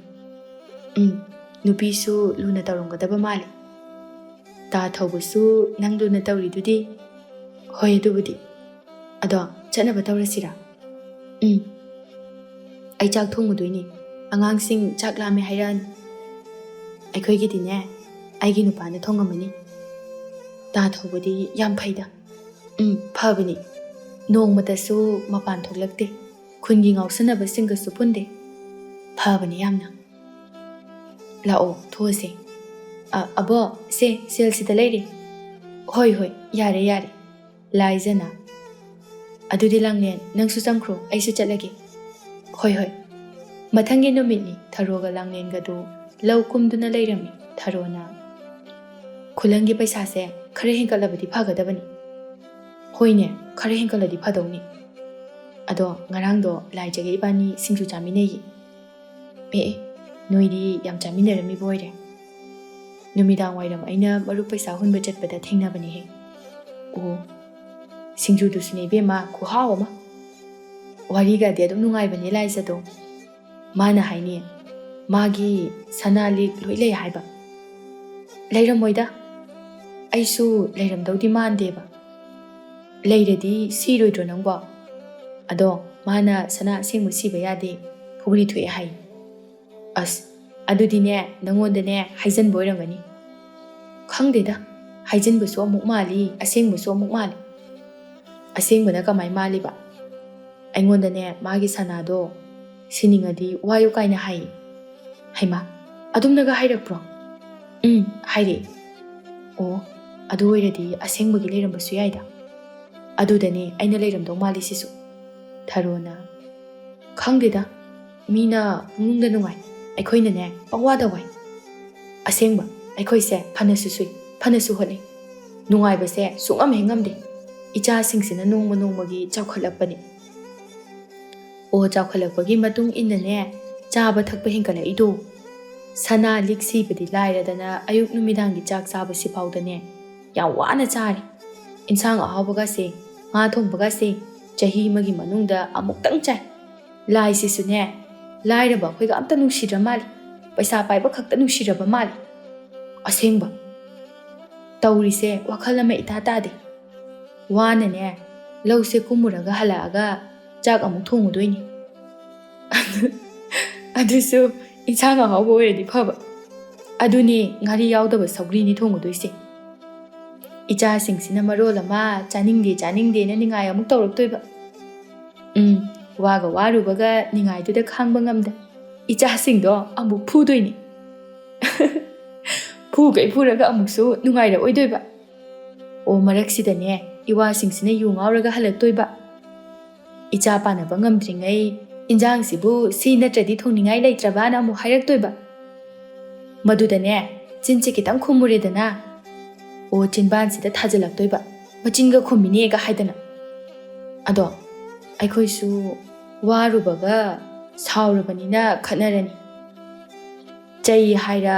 ꯎꯝ, ꯅꯨꯄꯤꯁꯨ ꯂꯨꯅ ꯇꯧꯔꯝꯒꯗꯕ ꯃꯥꯜꯂꯤ꯫ ꯇꯥ ꯊꯧꯕꯁꯨ ꯅꯪ ꯂꯨꯅ ꯇꯧꯔꯤꯗꯨꯗꯤ꯫ ꯍꯣꯏ, ꯑꯗꯨꯕꯨꯗꯤ꯫ ꯑꯗꯣ ꯆꯠꯅꯕ ꯇꯧꯔꯁꯤꯔꯥ? ꯎꯝ꯫ ꯑꯩ ꯆꯥꯛ ꯊꯣꯡꯉꯨꯗꯣꯏꯅꯤ꯫ ꯑꯉꯥꯡꯁꯤꯡ ꯆꯥꯛ ꯂꯥꯝꯃꯦ ꯍꯥꯏꯔꯛꯑꯅꯤ꯫ ꯑꯩꯈꯣꯏꯒꯤꯗꯤꯅꯦ, ꯑꯩꯒꯤ ꯅꯨꯄꯥꯅ ꯊꯣꯡꯉꯝꯃꯅꯤ꯫ ꯇꯥ ꯊꯧꯕꯗꯤ ꯌꯥꯝ ꯐꯩꯗ꯫ ꯎꯝ, ꯐꯕꯅꯤ꯫ ꯅꯣꯡꯃꯇꯁꯨ ꯃꯄꯥꯟ ꯊꯣꯛꯂꯛꯇꯦ꯫ ꯈꯨꯟꯒꯤ ꯉꯥꯎꯁꯟꯅꯕꯁꯤꯡꯒꯁꯨ ꯄꯨꯟꯗꯦ꯫ ꯐꯕꯅꯤ ꯌꯥꯝꯅ꯫ ꯂꯥꯛꯑꯣ, ꯊꯣꯛꯑꯁꯦ꯫ ꯑ, ꯑꯕꯣ, ꯁꯦ, ꯁꯦꯜꯁꯤꯗ ꯂꯩꯔꯦ꯫ ꯍꯣꯏ, ꯍꯣꯏ, ꯌꯥꯔꯦ, ꯌꯥꯔꯦ꯫ ꯂꯥꯏꯖꯅ꯫ ꯑꯗꯨꯗꯤ ꯂꯥꯡꯂꯦꯟ, ꯅꯪꯁꯨ ꯆꯪꯈ꯭ꯔꯣ, ꯑꯩꯁꯨ ꯆꯠꯂꯒꯦ꯫ ꯍꯣꯏ, ꯍꯣꯏ꯫ ꯃꯊꯪꯒꯤ ꯅꯨꯃꯤꯠꯅꯤ, ꯊꯔꯣꯒ ꯂꯥꯡꯂꯦꯟꯒꯗꯨ ꯂꯧ ꯀꯨꯝꯗꯨꯅ ꯂꯩꯔꯝꯃꯤ꯫ ꯊꯔꯣꯅ, "ꯈꯨꯂꯪꯒꯤ ꯄꯩꯁꯥꯁꯦ ꯈꯔ ꯍꯦꯟꯒꯠꯂꯕꯗꯤ ꯐꯒꯗꯕꯅꯤ꯫" "ꯍꯣꯏꯅꯦ, ꯈꯔ ꯍꯦꯟꯒꯠꯂꯗꯤ ꯐꯗꯧꯅꯤ꯫ ꯑꯗꯣ ꯉꯔꯥꯡꯗꯣ ꯂꯥꯏꯖꯒ ꯏꯕꯥꯅꯤ ꯁꯤꯡꯖꯨ ꯆꯥꯃꯤꯟꯅꯩꯌꯦ꯫" "ꯑꯦ, ꯑꯦ, ꯅꯣꯏꯗꯤ ꯌꯥꯝ ꯆꯥꯃꯤꯟꯅꯔꯝꯃꯤꯕ ꯑꯣꯏꯔꯦ꯫" "ꯅꯨꯃꯤꯗꯥꯡ ꯋꯥꯏꯔꯝ ꯑꯩꯅ ꯃꯔꯨꯞ ꯄꯩꯁꯥ ꯍꯨꯟꯕ ꯆꯠꯄꯗ ꯊꯦꯡꯅꯕꯅꯦꯍꯦ꯫" "ꯑꯣ, ꯁꯤꯡꯖꯨꯗꯨꯁꯨꯅꯦ ꯏꯕꯦꯝꯃ, ꯈꯨꯍꯥꯎ ꯑꯃ꯫ ꯋꯥꯔꯤꯒꯗꯤ ꯑꯗꯨꯝ ꯅꯨꯡꯉꯥꯏꯕꯅꯦ ꯂꯥꯏꯖꯗꯣ꯫ ꯃꯥꯅ ꯍꯥꯏꯅꯤ, ꯃꯥꯒꯤ ꯁꯅꯥ ꯂꯤꯛ ꯂꯣꯏ ꯂꯩ ꯍꯥꯏꯕ꯫" "ꯂꯩꯔꯝꯃꯣꯏꯗ꯫ ꯑꯩꯁꯨ ꯂꯩꯔꯝꯗꯧꯗꯤ ꯃꯥꯟꯗꯦꯕ꯫" "ꯂꯩꯔꯗꯤ ꯁꯤꯔꯣꯏꯗ꯭ꯔꯣ ꯅꯪꯕꯣ?" "ꯑꯗꯣ ꯃꯥꯅ ꯁꯅꯥ ꯑꯁꯦꯡꯕ ꯁꯤꯕ ꯌꯥꯗꯦ, ꯐꯨꯒ꯭ꯔꯤ ꯊꯣꯛꯑꯦ ꯍꯥꯏ꯫" "ꯑꯁ, ꯑꯗꯨꯗꯤꯅꯦ, ꯅꯪꯉꯣꯟꯗꯅꯦ ꯍꯥꯏꯖꯟꯕ ꯑꯣꯏꯔꯝꯒꯅꯤ꯫" "ꯈꯪꯗꯦꯗ, ꯍꯥꯏꯖꯟꯕꯁꯨ ꯑꯃꯨꯛ ꯃꯥꯜꯂꯤ, ꯑꯁꯦꯡꯕꯁꯨ ꯑꯃꯨꯛ ꯃꯥꯜꯂꯤ꯫" "ꯑꯁꯦꯡꯕꯅ ꯀꯃꯥꯏ ꯃꯥꯜꯂꯤꯕ?" "ꯑꯩꯉꯣꯟꯗꯅꯦ ꯃꯥꯒꯤ ꯁꯅꯥꯗꯣ ꯁꯤꯅꯤꯡꯉꯗꯤ ꯋꯥꯏꯌꯨ ꯀꯥꯏꯅ ꯍꯥꯏꯌꯦ꯫" "ꯍꯩꯃꯥ, ꯑꯗꯨꯝꯅꯒ ꯍꯥꯏꯔꯛꯄ꯭ꯔꯣ?" "ꯎꯝ, ꯍꯥꯏꯔꯛꯑꯦ꯫" "ꯑꯣ, ꯑꯗꯨ ꯑꯣꯏꯔꯗꯤ ꯑꯁꯦꯡꯕꯒꯤ ꯂꯩꯔꯝꯕꯁꯨ ꯌꯥꯏꯗ꯫ ꯑꯗꯨꯗꯅꯦ ꯑꯩꯅ ꯂꯩꯔꯝꯗꯧ ꯃꯥꯜꯂꯤꯁꯤꯁꯨ꯫ ꯊꯔꯣꯅ, "ꯈꯪꯗꯦꯗ, ꯃꯤꯅ ꯄꯨꯛꯅꯨꯡꯗ ꯅꯨꯡꯉꯥꯏ, ꯑꯩꯈꯣꯏꯅꯅꯦ ꯄꯪꯋꯥꯗ ꯋꯥꯏ꯫ ꯑꯁꯦꯡꯕ, ꯑꯩꯈꯣꯏꯁꯦ ꯐꯅꯁꯨ ꯁꯨꯏ, ꯐꯅꯁꯨ ꯍꯣꯠꯅꯩ꯫ ꯅꯨꯡꯉꯥꯏꯕꯁꯦ ꯁꯨꯡꯉꯝ ꯍꯦꯛ ꯉꯝꯗꯦ꯫ ꯏꯆꯥꯁꯤꯡꯁꯤꯅ ꯅꯣꯡꯃ ꯅꯣꯡꯃꯒꯤ ꯆꯥꯎꯈꯠꯂꯛꯄꯅꯤ꯫" ꯑꯣ, ꯆꯥꯎꯈꯠꯂꯛꯄꯒꯤ ꯃꯇꯨꯡ ꯏꯟꯅꯅꯦ ꯆꯥꯕ ꯊꯛꯄ ꯍꯦꯟꯒꯠꯂꯛꯏꯗꯣ꯫ ꯁꯅꯥ ꯂꯤꯛ ꯁꯤꯕꯗꯤ ꯂꯥꯏꯔꯗꯅ ꯑꯌꯨꯛ ꯅꯨꯃꯤꯗꯥꯡꯒꯤ ꯆꯥꯛ ꯆꯥꯕꯁꯤ ꯐꯥꯎꯗꯅꯦ ꯌꯥꯝ ꯋꯥꯅ ꯆꯥꯔꯦ꯫ ꯏꯟꯁꯥꯡ ꯑꯍꯥꯎꯕꯒꯁꯦ, ꯉꯥ ꯊꯣꯡꯕꯒꯁꯦ ꯆꯍꯤ ꯑꯃꯒꯤ ꯃꯅꯨꯡꯗ ꯑꯃꯨꯛꯇꯪ ꯆꯥꯏ꯫ ꯂꯥꯏꯁꯤꯁꯨꯅꯦ ꯂꯥꯏꯔꯕ ꯑꯩꯈꯣꯏꯒ ꯑꯝꯇ ꯅꯨꯡꯁꯤꯗ꯭ꯔ ꯃꯥꯜꯂꯤ꯫ ꯄꯩꯁꯥ ꯄꯥꯏꯕ ꯈꯛꯇ ꯅꯨꯡꯁꯤꯔꯕ ꯃꯥꯜꯂꯤ꯫ ꯑꯁꯦꯡꯕ꯫ ꯇꯧꯔꯤꯁꯦ ꯋꯥꯈꯜ ꯑꯃ ꯏꯇꯥ ꯇꯥꯗꯦ꯫ ꯋꯥꯅꯅꯦ ꯂꯧꯁꯦ ꯀꯨꯝꯃꯨꯔꯒ ꯍꯜꯂꯛꯑꯒ ꯆꯥꯛ ꯑꯃꯨꯛ ꯊꯣꯡꯉꯨꯗꯣꯏꯅꯤ꯫ ꯑꯗꯨꯁꯨ ꯏꯟꯁꯥꯡ ꯑꯍꯥꯎꯕ ꯑꯣꯏꯔꯗꯤ ꯐꯕ꯫ ꯑꯗꯨꯅꯦ ꯉꯥꯔꯤ ꯌꯥꯎꯗꯕ ꯁꯧꯒ꯭ꯔꯤꯅꯤ ꯊꯣꯡꯉꯨꯗꯣꯏꯁꯦ꯫ ꯏꯆꯥꯁꯤꯡꯁꯤꯅ ꯃꯔꯣꯜ ꯑꯃ ꯆꯥꯅꯤꯡꯗꯦ ꯆꯥꯅꯤꯡꯗꯦꯅ ꯅꯤꯡꯉꯥꯏ ꯑꯃꯨꯛ ꯇꯧꯔꯛꯇꯣꯏꯕ꯫ ꯎꯝ, ꯋꯥꯒ ꯋꯥꯔꯨꯕꯒ ꯅꯤꯡꯉꯥꯏꯗꯨꯗ ꯈꯥꯡꯕ ꯉꯝꯗ ꯏꯆꯥꯁꯤꯡꯗꯣ ꯑꯃꯨꯛ ꯐꯨꯗꯣꯏꯅꯤ꯫ ꯐꯨꯈꯩ ꯐꯨꯔꯒ ꯑꯃꯨꯛꯁꯨ ꯅꯨꯡꯉꯥꯏꯔꯛꯑꯣꯏꯗꯣꯏꯕ꯫ ꯑꯣ, ꯃꯔꯛꯁꯤꯗꯅꯦ ꯏꯋꯥꯁꯤꯡꯁꯤꯅ ꯌꯨ ꯉꯥꯎꯔꯒ ꯍꯜꯂꯛꯇꯣꯏꯕ꯫ ꯏꯆꯥ ꯄꯥꯟꯅꯕ ꯉꯝꯗ꯭ꯔꯤꯉꯩ ꯏꯟꯖꯥꯡꯁꯤꯕꯨ ꯁꯤ ꯅꯠꯇ꯭ꯔꯗꯤ ꯊꯣꯡꯅꯤꯡꯉꯥꯏ ꯂꯩꯇ꯭ꯔꯕꯅ ꯑꯃꯨꯛ ꯍꯥꯏꯔꯛꯇꯣꯏꯕ꯫ ꯃꯗꯨꯗꯅꯦ ꯆꯤꯟꯁꯦ ꯈꯤꯇꯪ ꯈꯨꯝꯃꯨꯔꯦꯗꯅ, ꯑꯣ, ꯆꯤꯟꯕꯥꯟꯁꯤꯗ ꯊꯥꯖꯤꯜꯂꯛꯇꯣꯏꯕ, "ꯃꯆꯤꯟꯒ ꯈꯨꯝꯃꯤꯅꯦꯒ" ꯍꯥꯏꯗꯅ꯫ ꯑꯗꯣ ꯑꯩꯈꯣꯏꯁꯨ ꯋꯥꯔꯨꯕꯒ ꯁꯥꯎꯔꯕꯅꯤꯅ ꯈꯠꯅꯔꯅꯤ꯫ ꯆꯩ ꯍꯥꯏꯔ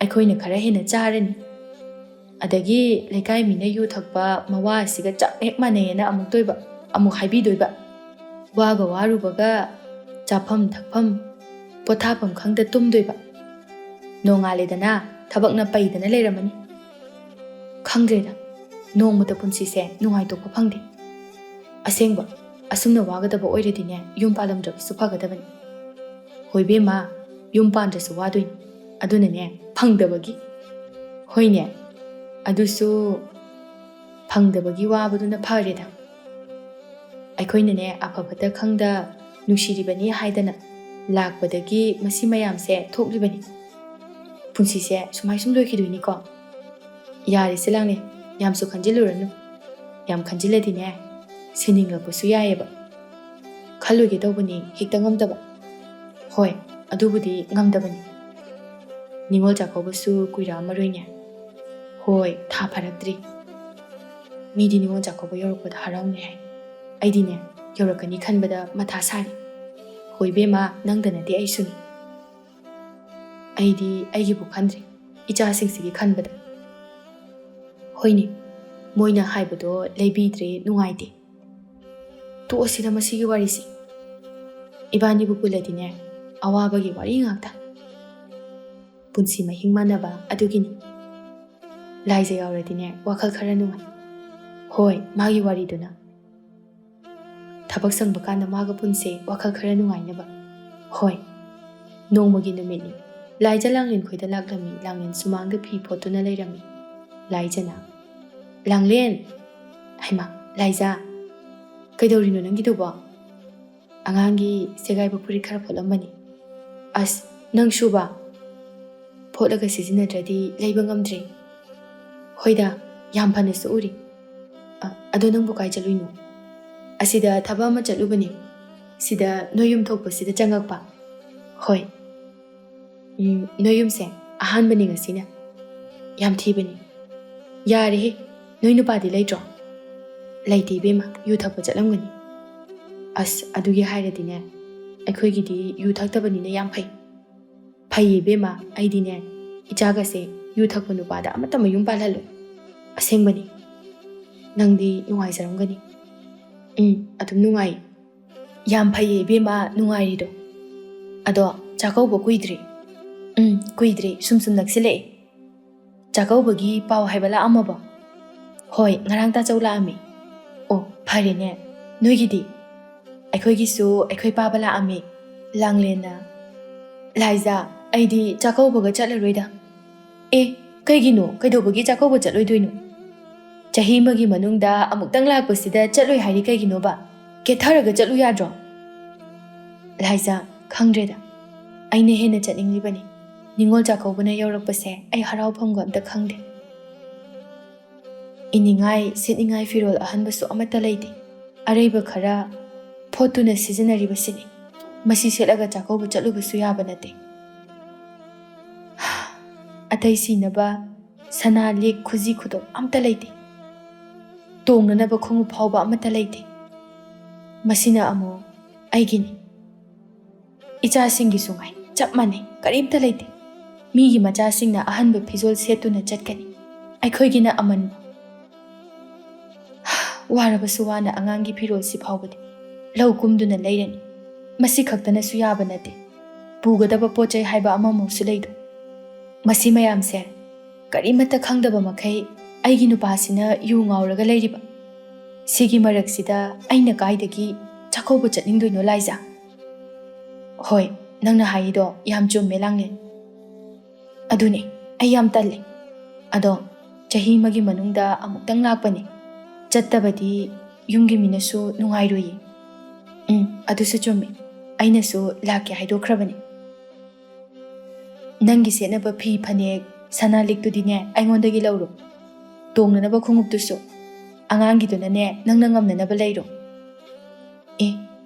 ꯑꯩꯈꯣꯏꯅ ꯈꯔ ꯍꯦꯟꯅ ꯆꯥꯔꯅꯤ꯫ ꯑꯗꯒꯤ ꯂꯩꯀꯥꯏ ꯃꯤꯅ ꯌꯨ ꯊꯛꯄ ꯃꯋꯥ ꯑꯁꯤꯒ ꯆꯞ ꯍꯦꯛ ꯃꯥꯟꯅꯩꯌꯦꯅ ꯑꯃꯨꯛꯇꯣꯏꯕ, ꯑꯃꯨꯛ ꯍꯥꯏꯕꯤꯗꯣꯏꯕ꯫ ꯋꯥꯒ ꯋꯥꯔꯨꯕꯒ ꯆꯥꯐꯝ ꯊꯛꯐꯝ ꯄꯣꯊꯥꯐꯝ ꯈꯪꯗ ꯇꯨꯝꯗꯣꯏꯕ꯫ ꯅꯣꯡꯉꯥꯜꯂꯦꯗꯅ ꯊꯕꯛꯅ ꯄꯩꯗꯅ ꯂꯩꯔꯝꯃꯅꯤ꯫ ꯈꯪꯗ꯭ꯔꯦꯗ, ꯅꯣꯡꯃꯇ ꯄꯨꯟꯁꯤꯁꯦ ꯅꯨꯡꯉꯥꯏꯊꯣꯛꯄ ꯐꯪꯗꯦ꯫ ꯑꯁꯦꯡꯕ, ꯑꯁꯨꯝꯅ ꯋꯥꯒꯗꯕ ꯑꯣꯏꯔꯗꯤꯅꯦ ꯌꯨꯝ ꯄꯥꯜꯂꯝꯗ꯭ꯔꯕꯁꯨ ꯐꯒꯗꯕꯅꯤ꯫ ꯍꯣꯏ ꯕꯦꯝꯃ, ꯌꯨꯝ ꯄꯥꯟꯗ꯭ꯔꯁꯨ ꯋꯥꯗꯣꯏꯅꯤ꯫ ꯑꯗꯨꯅꯅꯦ ꯐꯪꯗꯕꯒꯤ꯫ ꯍꯣꯏꯅꯦ, ꯑꯗꯨꯁꯨ ꯐꯪꯗꯕꯒꯤ ꯋꯥꯕꯗꯨꯅ ꯐꯔꯦꯗ꯫ ꯑꯩꯈꯣꯏꯅꯅꯦ ꯑꯐ ꯐꯠꯇ ꯈꯪꯗ ꯅꯨꯡꯁꯤꯔꯤꯕꯅꯤ ꯍꯥꯏꯗꯅ ꯂꯥꯛꯄꯗꯒꯤ ꯃꯁꯤ ꯃꯌꯥꯝꯁꯦ ꯊꯣꯛꯂꯤꯕꯅꯤ꯫ ꯄꯨꯟꯁꯤꯁꯦ ꯁꯨꯃꯥꯏ ꯁꯨꯝ ꯂꯣꯏꯈꯤꯗꯣꯏꯅꯤꯀꯣ꯫ ꯌꯥꯔꯦꯁꯦ ꯂꯥꯡꯂꯦ, ꯌꯥꯝꯁꯨ ꯈꯟꯖꯤꯜꯂꯨꯔꯅꯨ꯫ ꯌꯥꯝ ꯈꯟꯖꯤꯜꯂꯗꯤꯅꯦ, ꯁꯤꯅꯤꯡꯂꯛꯄꯁꯨ ꯌꯥꯏꯌꯦꯕ꯫ ꯈꯜꯂꯣꯏꯒꯦ ꯇꯧꯕꯅꯤ, ꯍꯦꯛꯇ ꯉꯝꯗꯕ꯫ ꯍꯣꯏ, ꯑꯗꯨꯕꯨꯗꯤ ꯉꯝꯗꯕꯅꯤ꯫ ꯅꯤꯉꯣꯜ ꯆꯥꯛꯀꯧꯕꯁꯨ ꯀꯨꯏꯔꯛꯑꯝꯃꯔꯣꯏꯅꯦ꯫ ꯍꯣꯏ, ꯊꯥ ꯐꯥꯔꯛꯇ꯭ꯔꯤ꯫ ꯃꯤꯗꯤ ꯅꯤꯉꯣꯜ ꯆꯥꯛꯀꯧꯕ ꯌꯧꯔꯛꯄꯗ ꯍꯔꯥꯎꯅꯩ ꯍꯥꯏ꯫ ꯑꯩꯗꯤꯅꯦ, ꯌꯧꯔꯛꯀꯅꯤ ꯈꯟꯕꯗ ꯃꯊꯥ ꯁꯥꯔꯤ꯫ ꯍꯣꯏ ꯏꯕꯦꯝꯃ, ꯅꯪꯗ ꯅꯠꯇꯦ, ꯑꯩꯁꯨꯅꯤ꯫ ꯑꯩꯗꯤ ꯑꯩꯒꯤꯕꯨ ꯈꯟꯗ꯭ꯔꯦ, ꯏꯆꯥꯁꯤꯡꯁꯤꯒꯤ ꯈꯟꯕꯗ꯫ ꯍꯣꯏꯅꯦ, ꯃꯣꯏꯅ ꯍꯥꯏꯕꯗꯣ ꯂꯩꯕꯤꯗ꯭ꯔꯦ, ꯅꯨꯡꯉꯥꯏꯇꯦ꯫ ꯇꯣꯛꯑꯁꯤꯗ ꯃꯁꯤꯒꯤ ꯋꯥꯔꯤꯁꯤ꯫ ꯏꯕꯥꯅꯤꯕꯨ ꯄꯨꯜꯂꯗꯤꯅꯦ, ꯑꯋꯥꯕꯒꯤ ꯋꯥꯔꯤ ꯉꯥꯛꯇ꯫ ꯄꯨꯟꯁꯤ ꯃꯍꯤꯡ ꯃꯥꯟꯅꯕ ꯑꯗꯨꯒꯤꯅꯤ꯫ ꯂꯥꯏꯖ ꯌꯥꯎꯔꯗꯤꯅꯦ, ꯋꯥꯈꯜ ꯈꯔ ꯅꯨꯡꯉꯥꯏ꯫ ꯍꯣꯏ, ꯃꯥꯒꯤ ꯋꯥꯔꯤꯗꯨꯅ꯫ ꯊꯕꯛ ꯁꯪꯕ ꯀꯥꯟꯗ ꯃꯥꯒ ꯄꯨꯟꯁꯦ, ꯋꯥꯈꯜ ꯈꯔ ꯅꯨꯡꯉꯥꯏꯅꯕ꯫ ꯍꯣꯏ, ꯅꯣꯡꯃꯒꯤ ꯅꯨꯃꯤꯠꯅꯤ꯫ ꯂꯥꯏꯖ ꯂꯥꯡꯂꯦꯟ ꯈꯣꯏꯗ ꯂꯥꯛꯂꯝꯃꯤ꯫ ꯂꯥꯡꯂꯦꯟ ꯁꯨꯃꯥꯡꯗ ꯐꯤ ꯐꯣꯠꯇꯨꯅ ꯂꯩꯔꯝꯃꯤ꯫ ꯂꯥꯏꯖꯅ, "ꯂꯥꯡꯂꯦꯟ!" "ꯍꯩꯃꯥ, ꯂꯥꯏꯖ, ꯀꯩꯗꯧꯔꯤꯅꯣ ꯅꯪꯒꯤꯗꯨꯕꯣ?" "ꯑꯉꯥꯡꯒꯤ ꯁꯦꯒꯥꯏꯕ ꯐꯨꯔꯤꯠ ꯈꯔ ꯐꯣꯠꯂꯝꯕꯅꯤ꯫ ꯑꯁ, ꯅꯪ ꯁꯨꯕ? ꯐꯣꯠꯂꯒ ꯁꯤꯖꯤꯟꯅꯗ꯭ꯔꯗꯤ ꯂꯩꯕ ꯉꯝꯗ꯭ꯔꯦ꯫" "ꯍꯣꯏꯗ, ꯌꯥꯝ ꯐꯅꯁꯨ ꯎꯔꯤ꯫ ꯑ, ꯑꯗꯣ ꯅꯪꯕꯨ ꯀꯥꯏ ꯆꯠꯂꯨꯏꯅꯣ?" "ꯑꯁꯤꯗ ꯊꯕꯛ ꯑꯃ ꯆꯠꯂꯨꯕꯅꯤ꯫ ꯁꯤꯗ ꯅꯣꯏ ꯌꯨꯝ ꯊꯣꯛꯄꯁꯤꯗ ꯆꯪꯉꯛꯄ꯫" "ꯍꯣꯏ꯫ ꯎꯝ, ꯅꯣꯏ ꯌꯨꯝꯁꯦ ꯑꯍꯥꯟꯕꯅꯤ ꯉꯁꯤꯅ꯫ ꯌꯥꯝ ꯊꯤꯕꯅꯤ꯫" "ꯌꯥꯔꯦꯍꯦ, ꯅꯣꯏ ꯅꯨꯄꯥꯗꯤ ꯂꯩꯇ꯭ꯔꯣ?" "ꯂꯩꯇꯦ ꯏꯕꯦꯝꯃ, ꯌꯨ ꯊꯛꯄ ꯆꯠꯂꯝꯒꯅꯤ꯫" "ꯑꯁ, ꯑꯗꯨꯒꯤ ꯍꯥꯏꯔꯗꯤꯅꯦ, ꯑꯩꯈꯣꯏꯒꯤꯗꯤ ꯌꯨ ꯊꯛꯇꯕꯅꯤꯅ ꯌꯥꯝ ꯐꯩ꯫" "ꯐꯩꯌꯦ ꯏꯕꯦꯝꯃ, ꯑꯩꯗꯤꯅꯦ, ꯏꯆꯥꯒꯁꯦ ꯌꯨ ꯊꯛꯄ ꯅꯨꯄꯥꯗ ꯑꯃꯠꯇ ꯃꯌꯨꯝ ꯄꯥꯜꯍꯜꯂꯣꯏ꯫ ꯑꯁꯦꯡꯕꯅꯤ꯫ ꯅꯪꯗꯤ ꯅꯨꯡꯉꯥꯏꯖꯔꯝꯒꯅꯤ꯫" "ꯎꯝ, ꯑꯗꯨꯝ ꯅꯨꯡꯉꯥꯏ꯫" "ꯌꯥꯝ ꯐꯩꯌꯦ ꯏꯕꯦꯝꯃ, ꯅꯨꯡꯉꯥꯏꯔꯤꯗꯣ꯫ ꯑꯗꯣ ꯆꯥꯛꯀꯧꯕ ꯀꯨꯏꯗ꯭ꯔꯤ꯫" "ꯎꯝ, ꯀꯨꯏꯗ꯭ꯔꯤ, ꯁꯨꯝ ꯁꯨꯝ ꯅꯛꯁꯤꯜꯂꯛꯑꯦ꯫ ꯆꯥꯛꯀꯧꯕꯒꯤ ꯄꯥꯎ ꯍꯥꯏꯕ ꯂꯥꯛꯑꯝꯃꯕꯣ?" "ꯍꯣꯏ, ꯉꯔꯥꯡ ꯇꯥꯆꯧ ꯂꯥꯛꯑꯝꯃꯤ꯫" "ꯑꯣ, ꯐꯔꯦꯅꯦ꯫ ꯅꯣꯏꯒꯤꯗꯤ?" "ꯑꯩꯈꯣꯏꯒꯤꯁꯨ ꯑꯩꯈꯣꯏ ꯄꯥꯕ ꯂꯥꯛꯑꯝꯃꯤ꯫" ꯂꯥꯡꯂꯦꯟꯅ, "ꯂꯥꯏꯖꯥ, ꯑꯩꯗꯤ ꯆꯥꯛꯀꯧꯕꯒ ꯆꯠꯂꯔꯣꯏꯗ꯫" "ꯑꯦ, ꯀꯩꯒꯤꯅꯣ? ꯀꯩꯗꯧꯕꯒꯤ ꯆꯥꯛꯀꯧꯕ ꯆꯠꯂꯣꯏꯗꯣꯏꯅꯣ? ꯆꯍꯤ ꯑꯃꯒꯤ ꯃꯅꯨꯡꯗ ꯑꯃꯨꯛꯇꯪ ꯂꯥꯛꯄꯁꯤꯗ ꯆꯠꯂꯣꯏ ꯍꯥꯏꯔꯤ ꯀꯩꯒꯤꯅꯣꯕ? ꯀꯦꯊꯔꯒ ꯆꯠꯂꯨ ꯌꯥꯗ꯭ꯔꯣ?" "ꯂꯥꯏꯖꯥ, ꯈꯪꯗ꯭ꯔꯦꯗ꯫ ꯑꯩꯅ ꯍꯦꯟꯅ ꯆꯠꯅꯤꯡꯂꯤꯕꯅꯤ꯫ ꯅꯤꯉꯣꯜ ꯆꯥꯛꯀꯧꯕꯅ ꯌꯧꯔꯛꯄꯁꯦ ꯑꯩ ꯍꯔꯥꯎꯐꯝꯒ ꯑꯝꯇ ꯈꯪꯗꯦ꯫ ꯏꯅꯤꯡꯉꯥꯏ ꯁꯦꯠꯅꯤꯡꯉꯥꯏ ꯐꯤꯔꯣꯜ ꯑꯍꯟꯕꯁꯨ ꯑꯃꯠꯇ ꯂꯩꯇꯦ꯫ ꯑꯔꯩꯕ ꯈꯔ ꯐꯣꯠꯇꯨꯅ ꯁꯤꯖꯤꯟꯅꯔꯤꯕꯁꯤꯅꯤ꯫ ꯃꯁꯤ ꯁꯦꯠꯂꯒ ꯆꯥꯛꯀꯧꯕ ꯆꯠꯂꯨꯕꯁꯨ ꯌꯥꯕ ꯅꯠꯇꯦ꯫ ꯑꯇꯩ ꯁꯤꯅꯕ ꯁꯅꯥ ꯂꯤꯛ ꯈꯨꯖꯤ ꯈꯨꯗꯣꯞ ꯑꯝꯇ ꯂꯩꯇꯦ꯫ ꯇꯣꯡꯅꯅꯕ ꯈꯣꯡꯎꯞ ꯐꯥꯎꯕ ꯑꯃꯠꯇ ꯂꯩꯇꯦ꯫ ꯃꯁꯤꯅ ꯑꯃꯨꯛ ꯑꯩꯒꯤꯅꯤ꯫ ꯏꯆꯥꯁꯤꯡꯒꯤꯁꯨ ꯉꯥꯏ ꯆꯞ ꯃꯥꯟꯅꯩ, ꯀꯔꯤꯝꯇ ꯂꯩꯇꯦ꯫ ꯃꯤꯒꯤ ꯃꯆꯥꯁꯤꯡꯅ ꯑꯍꯟꯕ ꯐꯤꯖꯣꯜ ꯁꯦꯠꯇꯨꯅ ꯆꯠꯀꯅꯤ, ꯑꯩꯈꯣꯏꯒꯤꯅ ꯑꯃꯟꯕ꯫ ꯋꯥꯔꯕꯁꯨ ꯋꯥꯅ ꯑꯉꯥꯡꯒꯤ ꯐꯤꯔꯣꯜꯁꯤ ꯐꯥꯎꯕꯗꯤ ꯂꯧ ꯀꯨꯝꯗꯨꯅ ꯂꯩꯔꯅꯤ꯫ ꯃꯁꯤ ꯈꯛꯇꯅꯁꯨ ꯌꯥꯕ ꯅꯠꯇꯦ, ꯄꯨꯒꯗꯕ ꯄꯣꯠ ꯆꯩ ꯍꯥꯏꯕ ꯑꯃꯃꯨꯛꯁꯨ ꯂꯩꯗꯣ꯫ ꯃꯁꯤ ꯃꯌꯥꯝꯁꯦ ꯀꯔꯤꯃꯠꯇ ꯈꯪꯗꯕ ꯃꯈꯩ ꯑꯩꯒꯤ ꯅꯨꯄꯥꯁꯤꯅ ꯌꯨ ꯉꯥꯎꯔꯒ ꯂꯩꯔꯤꯕ꯫ ꯁꯤꯒꯤ ꯃꯔꯛꯁꯤꯗ ꯑꯩꯅ ꯀꯥꯏꯗꯒꯤ ꯆꯥꯛꯀꯧꯕ ꯆꯠꯅꯤꯡꯗꯣꯏꯅꯣ, ꯂꯥꯏꯖꯥ? ꯍꯣꯏ, ꯅꯪꯅ ꯍꯥꯏꯔꯤꯗꯣ ꯌꯥꯝ ꯆꯨꯝꯃꯦ, ꯂꯥꯡꯂꯦꯟ꯫ ꯑꯗꯨꯅꯦ, ꯑꯩ ꯌꯥꯝ ꯇꯜꯂꯦ꯫ ꯑꯗꯣ ꯆꯍꯤ ꯑꯃꯒꯤ ꯃꯅꯨꯡꯗ ꯑꯃꯨꯛꯇꯪ ꯂꯥꯛꯄꯅꯦ꯫ ꯆꯠꯇꯕꯗꯤ ꯌꯨꯝꯒꯤ ꯃꯤꯅꯁꯨ ꯅꯨꯡꯉꯥꯏꯔꯣꯏꯌꯦ꯫ ꯎꯝ, ꯑꯗꯨꯁꯨ ꯆꯨꯝꯃꯦ꯫ ꯑꯩꯅꯁꯨ ꯂꯥꯛꯀꯦ ꯍꯥꯏꯗꯣꯛꯈ꯭ꯔꯕꯅꯦ꯫ ꯅꯪꯒꯤ ꯁꯦꯠꯅꯕ ꯐꯤ ꯐꯅꯦꯛ, ꯁꯅꯥ ꯂꯤꯛꯇꯨꯗꯤꯅꯦ, ꯑꯩꯉꯣꯟꯗꯒꯤ ꯂꯧꯔꯣ꯫ ꯇꯣꯡꯅꯅꯕ ꯈꯣꯡꯎꯞꯇꯨꯁꯨ꯫ ꯑꯉꯥꯡꯒꯤꯗꯨꯅꯅꯦ, ꯅꯪꯅ ꯉꯝꯅꯅꯕ ꯂꯩꯔꯣ꯫ ꯑꯦ,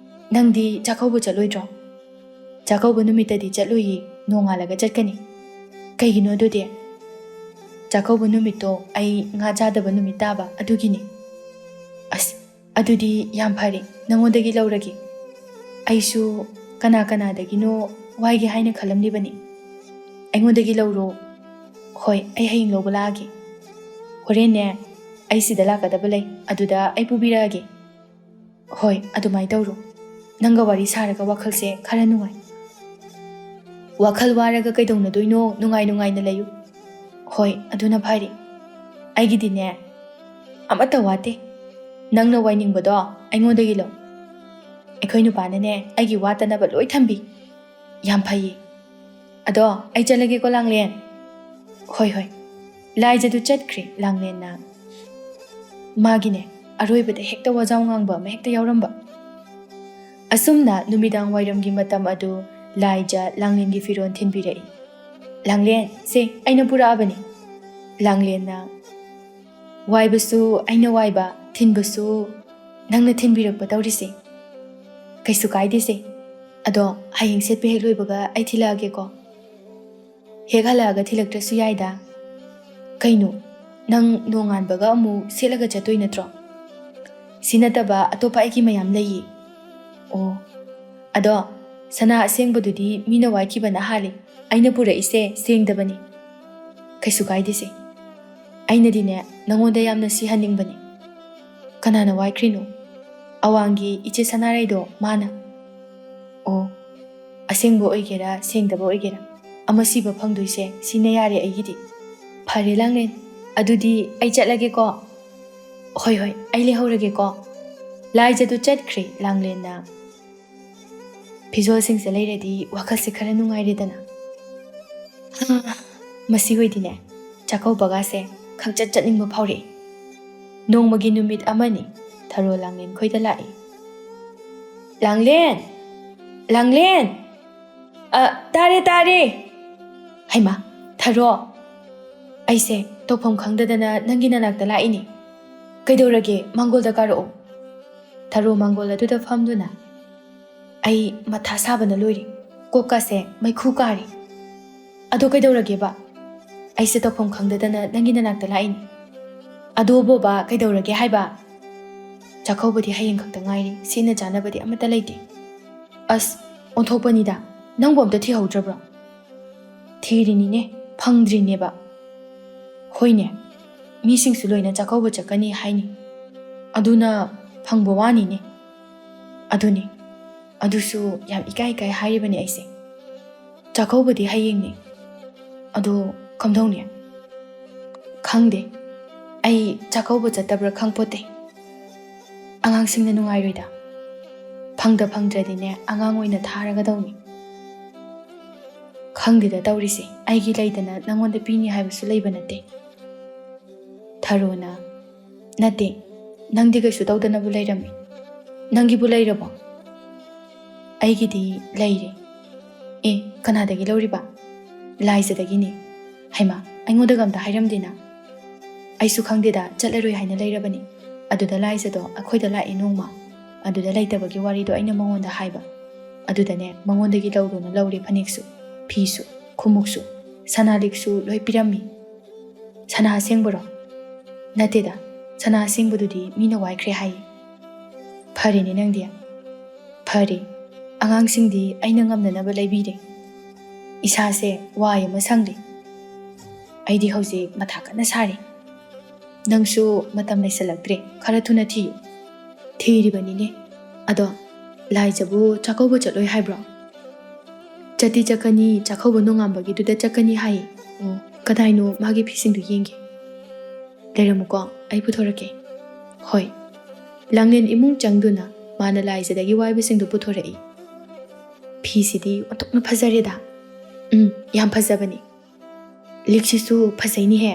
ꯅꯪꯗꯤ ꯆꯥꯛꯀꯧꯕ ꯆꯠꯂꯣꯏꯗ꯭ꯔꯣ? ꯆꯥꯛꯀꯧꯕ ꯅꯨꯃꯤꯠꯇꯗꯤ ꯆꯠꯂꯣꯏꯌꯦ, ꯅꯣꯡꯉꯥꯜꯂꯒ ꯆꯠꯀꯅꯤ꯫ ꯀꯩꯒꯤꯅꯣ ꯑꯗꯨꯗꯤ? ꯆꯥꯛꯀꯧꯕ ꯅꯨꯃꯤꯠꯇꯣ ꯑꯩ ꯉꯥ ꯆꯥꯗꯕ ꯅꯨꯃꯤꯠ ꯇꯥꯕ, ꯑꯗꯨꯒꯤꯅꯤ꯫ ꯑꯁ, ꯑꯗꯨꯗꯤ ꯌꯥꯝ ꯐꯔꯦ, ꯅꯪꯉꯣꯟꯗꯒꯤ ꯂꯧꯔꯒꯦ꯫ ꯑꯩꯁꯨ ꯀꯅꯥ ꯀꯅꯥꯗꯒꯤꯅꯣ ꯋꯥꯏꯒꯦ ꯍꯥꯏꯅ ꯈꯜꯂꯝꯂꯤꯕꯅꯤ꯫ ꯑꯩꯉꯣꯟꯗꯒꯤ ꯂꯧꯔꯣ꯫ ꯍꯣꯏ, ꯑꯩ ꯍꯌꯦꯡ ꯂꯧꯕ ꯂꯥꯛꯑꯒꯦ꯫ ꯍꯣꯔꯦꯟꯅꯦ, ꯑꯩ ꯁꯤꯗ ꯂꯥꯛꯀꯗꯕ ꯂꯩ, ꯑꯗꯨꯗ ꯑꯩ ꯄꯨꯕꯤꯔꯛꯑꯒꯦ꯫ ꯍꯣꯏ, ꯑꯗꯨꯃꯥꯏꯅ ꯇꯧꯔꯣ꯫ ꯅꯪꯒ ꯋꯥꯔꯤ ꯁꯥꯔꯒ ꯋꯥꯈꯜꯁꯦ ꯈꯔ ꯅꯨꯡꯉꯥꯏ꯫ ꯋꯥꯈꯜ ꯋꯥꯔꯒ ꯀꯩꯗꯧꯅꯗꯣꯏꯅꯣ? ꯅꯨꯡꯉꯥꯏ ꯅꯨꯡꯉꯥꯏꯅ ꯂꯩꯌꯨ꯫ ꯍꯣꯏ, ꯑꯗꯨꯅ ꯐꯔꯦ꯫ ꯑꯩꯒꯤꯗꯤꯅꯦ, ꯑꯃꯠꯇ ꯋꯥꯠꯇꯦ꯫ ꯅꯪꯅ ꯋꯥꯏꯅꯤꯡꯕꯗꯣ ꯑꯩꯉꯣꯟꯗꯒꯤ ꯂꯧ꯫ ꯑꯩꯈꯣꯏ ꯅꯨꯄꯥꯅꯅꯦ, ꯑꯩꯒꯤ ꯋꯥꯠꯇꯅꯕ ꯂꯣꯏ ꯊꯝꯕꯤ꯫ ꯌꯥꯝ ꯐꯩꯌꯦ꯫ ꯑꯗꯣ ꯑꯩ ꯆꯠꯂꯒꯦꯀꯣ, ꯂꯥꯡꯂꯦꯟ꯫ ꯍꯣꯏ, ꯍꯣꯏ꯫ ꯂꯥꯏꯖꯗꯨ ꯆꯠꯈ꯭ꯔꯦ ꯂꯥꯡꯂꯦꯟꯅ꯫ ꯃꯥꯒꯤꯅꯦ, ꯑꯔꯣꯏꯕꯗ ꯍꯦꯛꯇ ꯋꯥꯖꯥꯎ ꯉꯥꯡꯕ ꯑꯃ ꯍꯦꯛꯇ ꯌꯥꯎꯔꯝꯕ꯫ ꯑꯁꯨꯝꯅ ꯅꯨꯃꯤꯗꯥꯡ ꯋꯥꯏꯔꯝꯒꯤ ꯃꯇꯝ ꯑꯗꯨ ꯂꯥꯏꯖ ꯂꯥꯡꯂꯦꯟꯒꯤ ꯐꯤꯔꯣꯜ ꯊꯤꯟꯕꯤꯔꯛꯏ꯫ "ꯂꯥꯡꯂꯦꯟ, ꯁꯦ, ꯑꯩꯅ ꯄꯨꯔꯛꯑꯕꯅꯤ꯫" ꯂꯥꯡꯂꯦꯟꯅ ꯋꯥꯏꯕꯁꯨ ꯑꯩꯅ ꯋꯥꯏꯕ, ꯊꯤꯟꯕꯁꯨ ꯅꯪꯅ ꯊꯤꯟꯕꯤꯔꯛꯄ ꯇꯧꯔꯤꯁꯦ꯫ ꯀꯩꯁꯨ ꯀꯥꯏꯗꯦꯁꯦ꯫ ꯑꯗꯣ ꯍꯌꯦꯡ ꯁꯦꯠꯄ ꯍꯦꯛ ꯂꯣꯏꯕꯒ ꯑꯩ ꯊꯤꯜꯂꯛꯑꯒꯦꯀꯣ꯫ ꯍꯦꯛ ꯍꯜꯂꯛꯑꯒ ꯊꯤꯜꯂꯛꯇ꯭ꯔꯁꯨ ꯌꯥꯏꯗ꯫ ꯀꯩꯅꯣ, ꯅꯪ ꯅꯣꯡꯉꯥꯟꯕꯒ ꯑꯃꯨꯛ ꯁꯦꯠꯂꯒ ꯆꯠꯇꯣꯏ ꯅꯠꯇ꯭ꯔꯣ? ꯁꯤ ꯅꯠꯇꯕ ꯑꯇꯣꯞꯄ ꯑꯩꯒꯤ ꯃꯌꯥꯝ ꯂꯩꯌꯦ꯫ ꯑꯣ, ꯑꯗꯣ ꯁꯅꯥ ꯑꯁꯦꯡꯕꯗꯨꯗꯤ ꯃꯤꯅ ꯋꯥꯏꯈꯤꯕꯅ ꯍꯥꯜꯂꯦ꯫ ꯑꯩꯅ ꯄꯨꯔꯛꯏꯁꯦ ꯁꯦꯡꯗꯕꯅꯤ꯫ ꯀꯩꯁꯨ ꯀꯥꯏꯗꯦꯁꯦ꯫ ꯑꯩꯅꯗꯤꯅꯦ, ꯅꯪꯉꯣꯟꯗ ꯌꯥꯝꯅ ꯁꯤꯍꯟꯅꯤꯡꯕꯅꯤ꯫ ꯀꯅꯥꯅ ꯋꯥꯏꯈ꯭ꯔꯤꯅꯣ? ꯑꯋꯥꯡꯒꯤ ꯏꯆꯦ ꯁꯅꯥꯔꯩꯗꯣ ꯃꯥꯅ꯫ ꯑꯣ, ꯑꯁꯦꯡꯕ ꯑꯣꯏꯒꯦꯔꯥ ꯁꯦꯡꯗꯕ ꯑꯣꯏꯒꯦꯔꯥ, ꯑꯃ ꯁꯤꯕ ꯐꯪꯗꯣꯏꯁꯦ ꯁꯤꯅ ꯌꯥꯔꯦ ꯑꯩꯒꯤꯗꯤ꯫ ꯐꯔꯦ ꯂꯥꯡꯂꯦꯟ, ꯑꯗꯨꯗꯤ ꯑꯩ ꯆꯠꯂꯒꯦꯀꯣ꯫ ꯍꯣꯏ ꯍꯣꯏ, ꯑꯩ ꯂꯩꯍꯧꯔꯒꯦꯀꯣ꯫ ꯂꯥꯏꯖꯗꯨ ꯆꯠꯈ꯭ꯔꯦ ꯂꯥꯡꯂꯦꯟꯅ꯫ ꯐꯤꯖꯣꯜꯁꯤꯡꯁꯦ ꯂꯩꯔꯗꯤ ꯋꯥꯈꯜꯁꯦ ꯈꯔ ꯅꯨꯡꯉꯥꯏꯔꯦꯗꯅ꯫ ꯍꯥ, ꯃꯁꯤ ꯑꯣꯏꯗꯤꯅꯦ, ꯆꯥꯛꯀꯧꯕꯒꯥꯁꯦ ꯈꯪꯆꯠ ꯆꯠꯅꯤꯡꯕ ꯐꯥꯎꯔꯛꯏ꯫ ꯅꯣꯡꯃꯒꯤ ꯅꯨꯃꯤꯠ ꯑꯃꯅꯤ ꯊꯔꯣ ꯂꯥꯡꯂꯦꯟ ꯈꯣꯏꯗ ꯂꯥꯛꯏ꯫ "ꯂꯥꯡꯂꯦꯟ! ꯂꯥꯡꯂꯦꯟ! ꯑ, ꯇꯥꯔꯦ, ꯇꯥꯔꯦ!" "ꯍꯩꯃꯥ, ꯊꯔꯣ! ꯑꯩꯁꯦ ꯇꯧꯐꯝ ꯈꯪꯗꯗꯅ ꯅꯪꯒꯤ ꯅꯅꯥꯛꯇ ꯂꯥꯛꯏꯅꯦ꯫ ꯀꯩꯗꯧꯔꯒꯦ? ꯃꯥꯡꯒꯣꯜꯗ ꯀꯥꯔꯛꯑꯣ꯫" ꯊꯔꯣ ꯃꯥꯡꯒꯣꯜ ꯑꯗꯨꯗ ꯐꯝꯗꯨꯅ, "ꯑꯩ ꯃꯊꯥ ꯁꯥꯕꯅ ꯂꯣꯏꯔꯦ꯫ ꯀꯣꯛꯀꯥꯁꯦ ꯃꯩꯈꯨ ꯀꯥꯔꯦ꯫ ꯑꯗꯣ ꯀꯩꯗꯧꯔꯒꯦꯕ? ꯑꯩꯁꯦ ꯇꯧꯐꯝ ꯈꯪꯗꯗꯅ ꯅꯪꯒꯤ ꯅꯅꯥꯛꯇ ꯂꯥꯛꯏꯅꯤ꯫ ꯑꯗꯣ ꯕꯣꯕꯥ, ꯀꯩꯗꯧꯔꯒꯦ ꯍꯥꯏꯕ? ꯆꯥꯛꯀꯧꯕꯗꯤ ꯍꯌꯦꯡ ꯈꯛꯇ ꯉꯥꯏꯔꯤ꯫ ꯁꯦꯠꯅ ꯆꯥꯅꯕꯗꯤ ꯑꯃꯠꯇ ꯂꯩꯇꯦ꯫" "ꯑꯁ, ꯑꯣꯟꯊꯣꯛꯄꯅꯤꯗ꯫ ꯅꯪꯕꯨ ꯑꯝꯇ ꯊꯤꯍꯧꯗ꯭ꯔꯕ꯭ꯔꯣ?" "ꯊꯤꯔꯤꯅꯤꯅꯦ, ꯐꯪꯗ꯭ꯔꯤꯅꯦꯕ꯫" "ꯍꯣꯏꯅꯦ, ꯃꯤꯁꯤꯡꯁꯨ ꯂꯣꯏꯅ ꯆꯥꯛꯀꯧꯕ ꯆꯠꯀꯅꯤ ꯍꯥꯏꯅꯤ꯫ ꯑꯗꯨꯅ ꯐꯪꯕ ꯋꯥꯅꯤꯅꯦ꯫" "ꯑꯗꯨꯅꯤ, ꯑꯗꯨꯁꯨ ꯌꯥꯝ ꯏꯀꯥꯏ ꯏꯀꯥꯏ ꯍꯥꯏꯔꯤꯕꯅꯤ ꯑꯩꯁꯦ꯫ ꯆꯥꯛꯀꯧꯕꯗꯤ ꯍꯌꯦꯡꯅꯤ꯫ ꯑꯗꯣ ꯀꯝꯗꯧꯅꯤ?" "ꯈꯪꯗꯦ꯫ ꯑꯩ ꯆꯥꯛꯀꯧꯕ ꯆꯠꯇꯕ꯭ꯔꯥ ꯈꯪꯄꯣꯠꯇꯦ꯫ ꯑꯉꯥꯡꯁꯤꯡꯅ ꯅꯨꯡꯉꯥꯏꯔꯣꯏꯗ꯫ ꯐꯪꯗ ꯐꯪꯗ꯭ꯔꯗꯤꯅꯦ, ꯑꯉꯥꯡ ꯑꯣꯏꯅ ꯊꯥꯔꯒꯗꯧꯅꯤ꯫ ꯈꯪꯗꯦꯗ ꯇꯧꯔꯤꯁꯦ, ꯑꯩꯒꯤ ꯂꯩꯗꯅ ꯅꯪꯉꯣꯟꯗ ꯄꯤꯅꯤ ꯍꯥꯏꯕꯁꯨ ꯂꯩꯕ ꯅꯠꯇꯦ꯫" ꯊꯔꯣꯅ, "ꯅꯠꯇꯦ, ꯅꯪꯗꯤ ꯀꯩꯁꯨ ꯇꯧꯗꯅꯕꯨ ꯂꯩꯔꯝꯃꯤ꯫ ꯅꯪꯒꯤꯕꯨ ꯂꯩꯔꯕꯣ?" "ꯑꯩꯒꯤꯗꯤ ꯂꯩꯔꯦ꯫" "ꯑꯦ, ꯀꯅꯥꯗꯒꯤ ꯂꯧꯔꯤꯕ?" "ꯂꯥꯏꯖꯗꯒꯤꯅꯦ꯫" "ꯍꯩꯃꯥ, ꯑꯩꯉꯣꯟꯗꯒ ꯑꯝꯇ ꯍꯥꯏꯔꯝꯗꯦꯅ?" ꯑꯩꯁꯨ ꯈꯪꯗꯦꯗ, ꯆꯠꯂꯔꯣꯏ ꯍꯥꯏꯅ ꯂꯩꯔꯕꯅꯤ꯫ ꯑꯗꯨꯗ ꯂꯥꯏꯖꯗꯣ ꯑꯩꯈꯣꯏꯗ ꯂꯥꯛꯑꯦ ꯅꯣꯡꯃ꯫ ꯑꯗꯨꯗ ꯂꯩꯇꯕꯒꯤ ꯋꯥꯔꯤꯗꯣ ꯑꯩꯅ ꯃꯉꯣꯟꯗ ꯍꯥꯏꯕ꯫ ꯑꯗꯨꯗꯅꯦ, ꯃꯉꯣꯟꯗꯒꯤ ꯂꯧꯔꯣꯅ ꯂꯧꯔꯦ ꯐꯅꯦꯛꯁꯨ, ꯐꯤꯁꯨ, ꯈꯨꯃꯨꯛꯁꯨ, ꯁꯅꯥ ꯂꯤꯛꯁꯨ ꯂꯣꯏ ꯄꯤꯔꯝꯃꯤ꯫ "ꯁꯅꯥ ꯑꯁꯦꯡꯕꯔꯣ?" "ꯅꯠꯇꯦꯗ, ꯁꯅꯥ ꯑꯁꯦꯡꯕꯗꯨꯗꯤ ꯃꯤꯅ ꯋꯥꯏꯈ꯭ꯔꯦ ꯍꯥꯏꯌꯦ"꯫ "ꯐꯔꯦꯅꯦ ꯅꯪꯗꯤ"꯫ "ꯐꯔꯦ꯫ ꯑꯉꯥꯡꯁꯤꯡꯗꯤ ꯑꯩꯅ ꯉꯝꯅꯅꯕ ꯂꯩꯕꯤꯔꯦ꯫ ꯏꯁꯥꯁꯦ ꯋꯥꯏ ꯑꯃ ꯁꯪꯂꯤ꯫ ꯑꯩꯗꯤ ꯍꯧꯖꯤꯛ ꯃꯊꯥ ꯀꯟꯅ ꯁꯥꯔꯤ꯫ ꯅꯪꯁꯨ ꯃꯇꯝ ꯂꯩꯁꯜꯂꯛꯇ꯭ꯔꯦ, ꯈꯔ ꯊꯨꯅ ꯊꯤꯌꯨ"꯫ "ꯊꯤꯔꯤꯕꯅꯤꯅꯦ꯫ ꯑꯗꯣ ꯂꯥꯏꯖꯕꯨ ꯆꯥꯛꯀꯧꯕ ꯆꯠꯂꯣꯏ ꯍꯥꯏꯕ꯭ꯔꯣ?" "ꯆꯠꯇꯤ ꯆꯠꯀꯅꯤ, ꯆꯥꯛꯀꯧꯕ ꯅꯣꯡꯉꯥꯟꯕꯒꯤꯗꯨꯗ ꯆꯠꯀꯅꯤ ꯍꯥꯏꯌꯦ"꯫ "ꯑꯣ, ꯀꯗꯥꯏꯅꯣ ꯃꯥꯒꯤ ꯐꯤꯁꯤꯡꯗꯨ ꯌꯦꯡꯒꯦ"꯫ "ꯂꯩꯔꯝꯃꯨꯀꯣ, ꯑꯩ ꯄꯨꯊꯣꯔꯛꯀꯦ"꯫ "ꯍꯣꯏ"꯫ ꯂꯥꯡꯂꯦꯟ ꯏꯃꯨꯡ ꯆꯪꯗꯨꯅ ꯃꯥꯅ ꯂꯥꯏꯖꯗꯒꯤ ꯋꯥꯏꯕꯁꯤꯡꯗꯨ ꯄꯨꯊꯣꯔꯛꯏ꯫ "ꯐꯤꯁꯤꯗꯤ ꯑꯣꯟꯊꯣꯛꯅ ꯐꯖꯔꯦꯗ"꯫ "ꯎꯝ, ꯌꯥꯝ ꯐꯖꯕꯅꯤ"꯫ "ꯂꯤꯛꯁꯤꯁꯨ ꯐꯖꯩꯅꯦꯍꯦ"꯫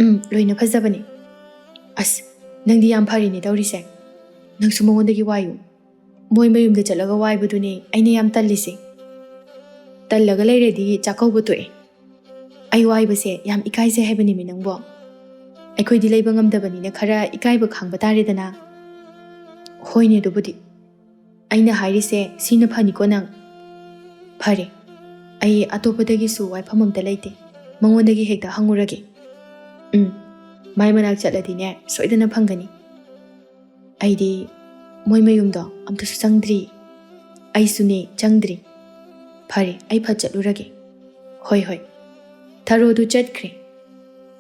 "ꯎꯝ, ꯂꯣꯏꯅ ꯐꯖꯕꯅꯤ"꯫ "ꯑꯁ, ꯅꯪꯗꯤ ꯌꯥꯝ ꯐꯔꯦꯅꯦ ꯇꯧꯔꯤꯁꯦ꯫ ꯅꯪꯁꯨ ꯃꯉꯣꯟꯗꯒꯤ ꯋꯥꯏꯌꯨ꯫ ꯃꯣꯏ ꯃꯌꯨꯝꯗ ꯆꯠꯂꯒ ꯋꯥꯏꯕꯗꯨꯅꯦ ꯑꯩꯅ ꯌꯥꯝ ꯇꯜꯂꯤꯁꯦ"꯫ "ꯇꯜꯂꯒ ꯂꯩꯔꯗꯤ ꯆꯥꯛꯀꯧꯕ ꯇꯣꯛꯑꯦ꯫ ꯑꯩ ꯋꯥꯏꯕꯁꯦ ꯌꯥꯝ ꯏꯀꯥꯏꯖꯩ ꯍꯥꯏꯕꯅꯤꯃꯤ ꯅꯪꯕꯣ꯫ ꯑꯩꯈꯣꯏꯗꯤ ꯂꯩꯕ ꯉꯝꯗꯕꯅꯤꯅ ꯈꯔ ꯏꯀꯥꯏꯕ ꯈꯥꯡꯕ ꯇꯥꯔꯦꯗꯅ"꯫ "ꯍꯣꯏꯅꯦ, ꯑꯗꯨꯕꯨꯗꯤ꯫ ꯑꯩꯅ ꯍꯥꯏꯔꯤꯁꯦ ꯁꯤꯅ ꯐꯅꯤꯀꯣ ꯅꯪ"꯫ "ꯐꯔꯦ, ꯑꯩ ꯑꯇꯣꯞꯄꯗꯒꯤꯁꯨ ꯋꯥꯏꯐꯝ ꯑꯝꯇ ꯂꯩꯇꯦ, ꯃꯉꯣꯟꯗꯒꯤ ꯍꯦꯛꯇ ꯍꯪꯉꯨꯔꯒꯦ"꯫ "ꯎꯝ, ꯃꯥꯏ ꯃꯅꯥꯛ ꯆꯠꯂꯗꯤꯅꯦ ꯁꯣꯏꯗꯅ ꯐꯪꯒꯅꯤ"꯫ "ꯑꯩꯗꯤ ꯃꯣꯏ ꯃꯌꯨꯝꯗꯣ ꯑꯝꯇꯁꯨ ꯆꯪꯗ꯭ꯔꯤ"꯫ "ꯑꯩꯁꯨꯅꯦ ꯆꯪꯗ꯭ꯔꯤ"꯫ "ꯐꯔꯦ, ꯑꯩ ꯐꯠ ꯆꯠꯂꯨꯔꯒꯦ"꯫ "ꯍꯣꯏ, ꯍꯣꯏ"꯫ ꯊꯔꯣꯗꯨ ꯆꯠꯈ꯭ꯔꯦ꯫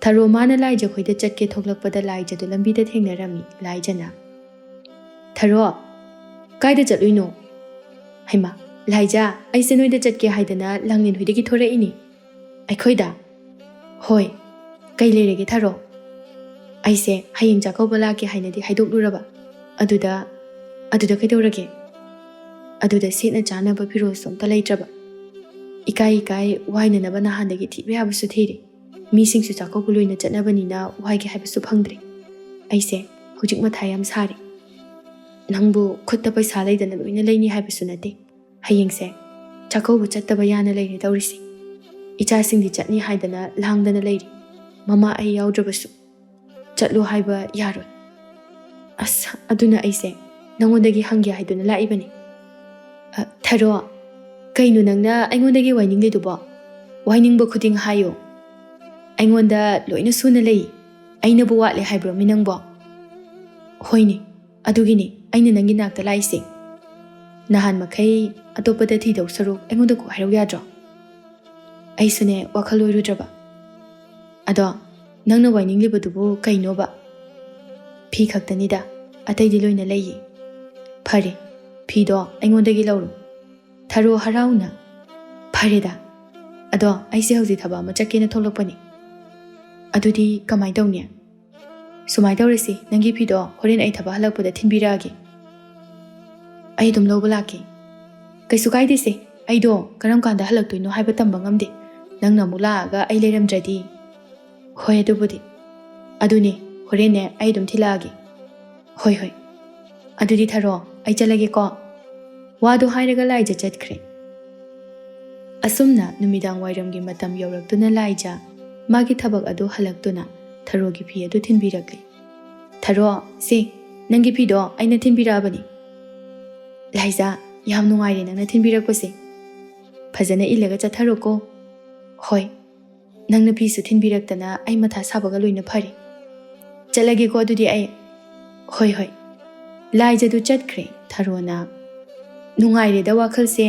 ꯊꯔꯣ ꯃꯥꯅ ꯂꯥꯏꯖꯈꯣꯏꯗ ꯆꯠꯀꯦ ꯊꯣꯛꯂꯛꯄꯗ ꯂꯥꯏꯖꯗꯨ ꯂꯝꯕꯤꯗ ꯊꯦꯡꯅꯔꯝꯃꯤ꯫ ꯂꯥꯏꯖꯅ, "ꯊꯔꯣ, ꯀꯥꯏꯗ ꯆꯠꯂꯨꯏꯅꯣ?" "ꯍꯩꯃꯥ, ꯂꯥꯏꯖ, ꯑꯩꯁꯦ ꯅꯣꯏꯗ ꯆꯠꯀꯦ ꯍꯥꯏꯗꯅ ꯂꯥꯡꯂꯦꯟ ꯍꯣꯏꯗꯒꯤ ꯊꯣꯔꯛꯏꯅꯤ"꯫ "ꯑꯩꯈꯣꯏꯗ?" "ꯍꯣꯏ"꯫ "ꯀꯩ ꯂꯩꯔꯒꯦ ꯊꯔꯣ?" "ꯑꯩꯁꯦ ꯍꯌꯦꯡ ꯆꯥꯛꯀꯧꯕ ꯂꯥꯛꯀꯦ ꯍꯥꯏꯅꯗꯤ ꯍꯥꯏꯗꯣꯛꯂꯨꯔꯕ꯫ ꯑꯗꯨꯗ, ꯑꯗꯨꯗ ꯀꯩꯗꯧꯔꯒꯦ?" "ꯑꯗꯨꯗ ꯁꯦꯠꯅ ꯆꯥꯅꯕ ꯐꯤꯔꯣꯜꯁꯨ ꯑꯝꯇ ꯂꯩꯇ꯭ꯔꯕ꯫ ꯏꯀꯥꯏ ꯏꯀꯥꯏ ꯋꯥꯏꯅꯅꯕ ꯅꯍꯥꯟꯗꯒꯤ ꯊꯤꯕ ꯌꯥꯕꯁꯨ ꯊꯤꯔꯦ꯫ ꯃꯤꯁꯤꯡꯁꯨ ꯆꯥꯛꯀꯧꯕ ꯂꯣꯏꯅ ꯆꯠꯅꯕꯅꯤꯅ ꯋꯥꯏꯒꯦ ꯍꯥꯏꯕꯁꯨ ꯐꯪꯗ꯭ꯔꯦ꯫ ꯑꯩꯁꯦ ꯍꯧꯖꯤꯛ ꯃꯊꯥ ꯌꯥꯝ ꯁꯥꯔꯦ꯫ ꯅꯪꯕꯨ ꯈꯨꯠꯇ ꯄꯩꯁꯥ ꯂꯩꯗꯅ ꯂꯣꯏꯅ ꯂꯩꯅꯤ ꯍꯥꯏꯕꯁꯨ ꯅꯠꯇꯦ꯫ ꯍꯌꯦꯡꯁꯦ ꯆꯥꯛꯀꯧꯕ ꯆꯠꯇꯕ ꯌꯥꯅ ꯂꯩꯔꯦ ꯇꯧꯔꯤꯁꯦ꯫ ꯏꯆꯥꯁꯤꯡꯗꯤ ꯆꯠꯅꯤ ꯍꯥꯏꯗꯅ ꯂꯥꯡꯗꯅ ꯂꯩꯔꯤ, ꯃꯃꯥ ꯑꯩ ꯌꯥꯎꯗ꯭ꯔꯕꯁꯨ"꯫ ꯆꯠꯂꯣ ꯍꯥꯏꯕ ꯌꯥꯔꯣꯏ꯫ ꯑꯁ, ꯑꯗꯨꯅ ꯑꯩꯁꯦ ꯅꯉꯣꯟꯗꯒꯤ ꯍꯪꯒꯦ ꯍꯥꯏꯗꯨꯅ ꯂꯥꯛꯏꯕꯅꯤ꯫ ꯑ, ꯊꯔꯣ, ꯀꯩꯅꯣ ꯅꯪꯅ ꯑꯩꯉꯣꯟꯗꯒꯤ ꯋꯥꯏꯅꯤꯡꯂꯤꯗꯨꯕꯣ? ꯋꯥꯏꯅꯤꯡꯕ ꯈꯨꯗꯤꯡ ꯍꯥꯏꯌꯨ꯫ ꯑꯩꯉꯣꯟꯗ ꯂꯣꯏꯅ ꯁꯨꯅ ꯂꯩ꯫ ꯑꯩꯅꯕꯨ ꯋꯥꯠꯂꯦ ꯍꯥꯏꯕ꯭ꯔꯣ ꯃꯤ ꯅꯪꯕꯣ? ꯍꯣꯏꯅꯦ, ꯑꯗꯨꯒꯤꯅꯤ ꯑꯩꯅ ꯅꯪꯒꯤ ꯅꯥꯛꯇ ꯂꯥꯛꯏꯁꯦ꯫ ꯅꯍꯥꯟ ꯃꯈꯩ ꯑꯇꯣꯞꯄꯗ ꯊꯤꯗꯧ ꯁꯔꯨꯛ ꯑꯩꯉꯣꯟꯗ ꯀꯣꯛ ꯍꯥꯏꯔꯧ ꯌꯥꯗ꯭ꯔꯣ? ꯑꯩꯁꯨꯅꯦ ꯋꯥꯈꯜ ꯑꯣꯏꯔꯨꯗ꯭ꯔꯕ꯫ ꯑꯗꯣ ꯅꯪꯅ ꯋꯥꯏꯅꯤꯡꯂꯤꯕꯗꯨꯕꯨ ꯀꯩꯅꯣꯕ? ꯐꯤ ꯈꯛꯇꯅꯤꯗ, ꯑꯇꯩꯗꯤ ꯂꯣꯏꯅ ꯂꯩꯌꯦ꯫ ꯐꯔꯦ, ꯐꯤꯗꯣ ꯑꯩꯉꯣꯟꯗꯒꯤ ꯂꯧꯔꯣ꯫ ꯊꯔꯣ ꯍꯔꯥꯎꯅ, "ꯐꯔꯦꯗ, ꯑꯗꯣ ꯑꯩꯁꯦ ꯍꯧꯖꯤꯛ ꯊꯕꯛ ꯑꯃ ꯆꯠꯀꯦꯅ ꯊꯣꯛꯂꯛꯄꯅꯤ꯫ ꯑꯗꯨꯗꯤ ꯀꯃꯥꯏ ꯇꯧꯅꯤ?" "ꯁꯨꯃꯥꯏ ꯇꯧꯔꯁꯤ, ꯅꯪꯒꯤ ꯐꯤꯗꯣ ꯍꯣꯔꯦꯟ ꯑꯩ ꯊꯕꯛ ꯍꯜꯂꯛꯄꯗ ꯊꯤꯟꯕꯤꯔꯛꯑꯒꯦ꯫ ꯑꯩ ꯑꯗꯨꯝ ꯂꯧꯕ ꯂꯥꯛꯀꯦ꯫" "ꯀꯩꯁꯨ ꯀꯥꯏꯗꯦꯁꯦ, ꯑꯩꯗꯣ ꯀꯔꯝ ꯀꯥꯟꯗ ꯍꯜꯂꯛꯇꯣꯏꯅꯣ ꯍꯥꯏꯕ ꯇꯝꯕ ꯉꯝꯗꯦ꯫ ꯅꯪꯅ ꯑꯃꯨꯛ ꯂꯥꯛꯑꯒ ꯑꯩ ꯂꯩꯔꯝꯗ꯭ꯔꯗꯤ꯫" "ꯍꯣꯏ, ꯑꯗꯨꯕꯨꯗꯤ꯫ ꯑꯗꯨꯅꯦ, ꯍꯣꯔꯦꯟꯅꯦ ꯑꯩ ꯑꯗꯨꯝ ꯊꯤꯜꯂꯛꯑꯒꯦ꯫" "ꯍꯣꯏ, ꯍꯣꯏ꯫ ꯑꯗꯨꯗꯤ ꯊꯔꯣ, ꯑꯩ ꯆꯠꯂꯒꯦꯀꯣ꯫" ꯋꯥꯗꯣ ꯍꯥꯏꯔꯒ ꯂꯥꯏꯖ ꯆꯠꯈ꯭ꯔꯦ꯫ ꯑꯁꯨꯝꯅ ꯅꯨꯃꯤꯗꯥꯡ ꯋꯥꯏꯔꯝꯒꯤ ꯃꯇꯝ ꯌꯧꯔꯛꯇꯨꯅ ꯂꯥꯏꯖ ꯃꯥꯒꯤ ꯊꯕꯛ ꯑꯗꯨ ꯍꯜꯂꯛꯇꯨꯅ ꯊꯔꯣꯒꯤ ꯐꯤ ꯑꯗꯨ ꯊꯤꯟꯕꯤꯔꯛꯂꯦ꯫ "ꯊꯔꯣ, ꯁꯤ ꯅꯪꯒꯤ ꯐꯤꯗꯣ ꯑꯩꯅ ꯊꯤꯟꯕꯤꯔꯛꯑꯕꯅꯤ꯫" "ꯂꯥꯏꯖ, ꯌꯥꯝ ꯅꯨꯡꯉꯥꯏꯔꯦ ꯅꯪꯅ ꯊꯤꯟꯕꯤꯔꯛꯄꯁꯦ꯫ ꯐꯖꯅ ꯏꯜꯂꯒ ꯆꯠꯊꯔꯣꯀꯣ꯫" "ꯍꯣꯏ, ꯅꯪꯅ ꯐꯤꯁꯨ ꯊꯤꯟꯕꯤꯔꯛꯇꯅ ꯑꯩ ꯃꯊꯥ ꯁꯥꯕꯒ ꯂꯣꯏꯅ ꯐꯔꯦ꯫ ꯆꯠꯂꯒꯦꯀꯣ ꯑꯗꯨꯗꯤ ꯑꯩ꯫" "ꯍꯣꯏ, ꯍꯣꯏ꯫" ꯂꯥꯏꯖꯗꯨ ꯆꯠꯈ꯭ꯔꯦ꯫ ꯊꯔꯣꯅ, "ꯅꯨꯡꯉꯥꯏꯔꯦꯗ ꯋꯥꯈꯜꯁꯦ,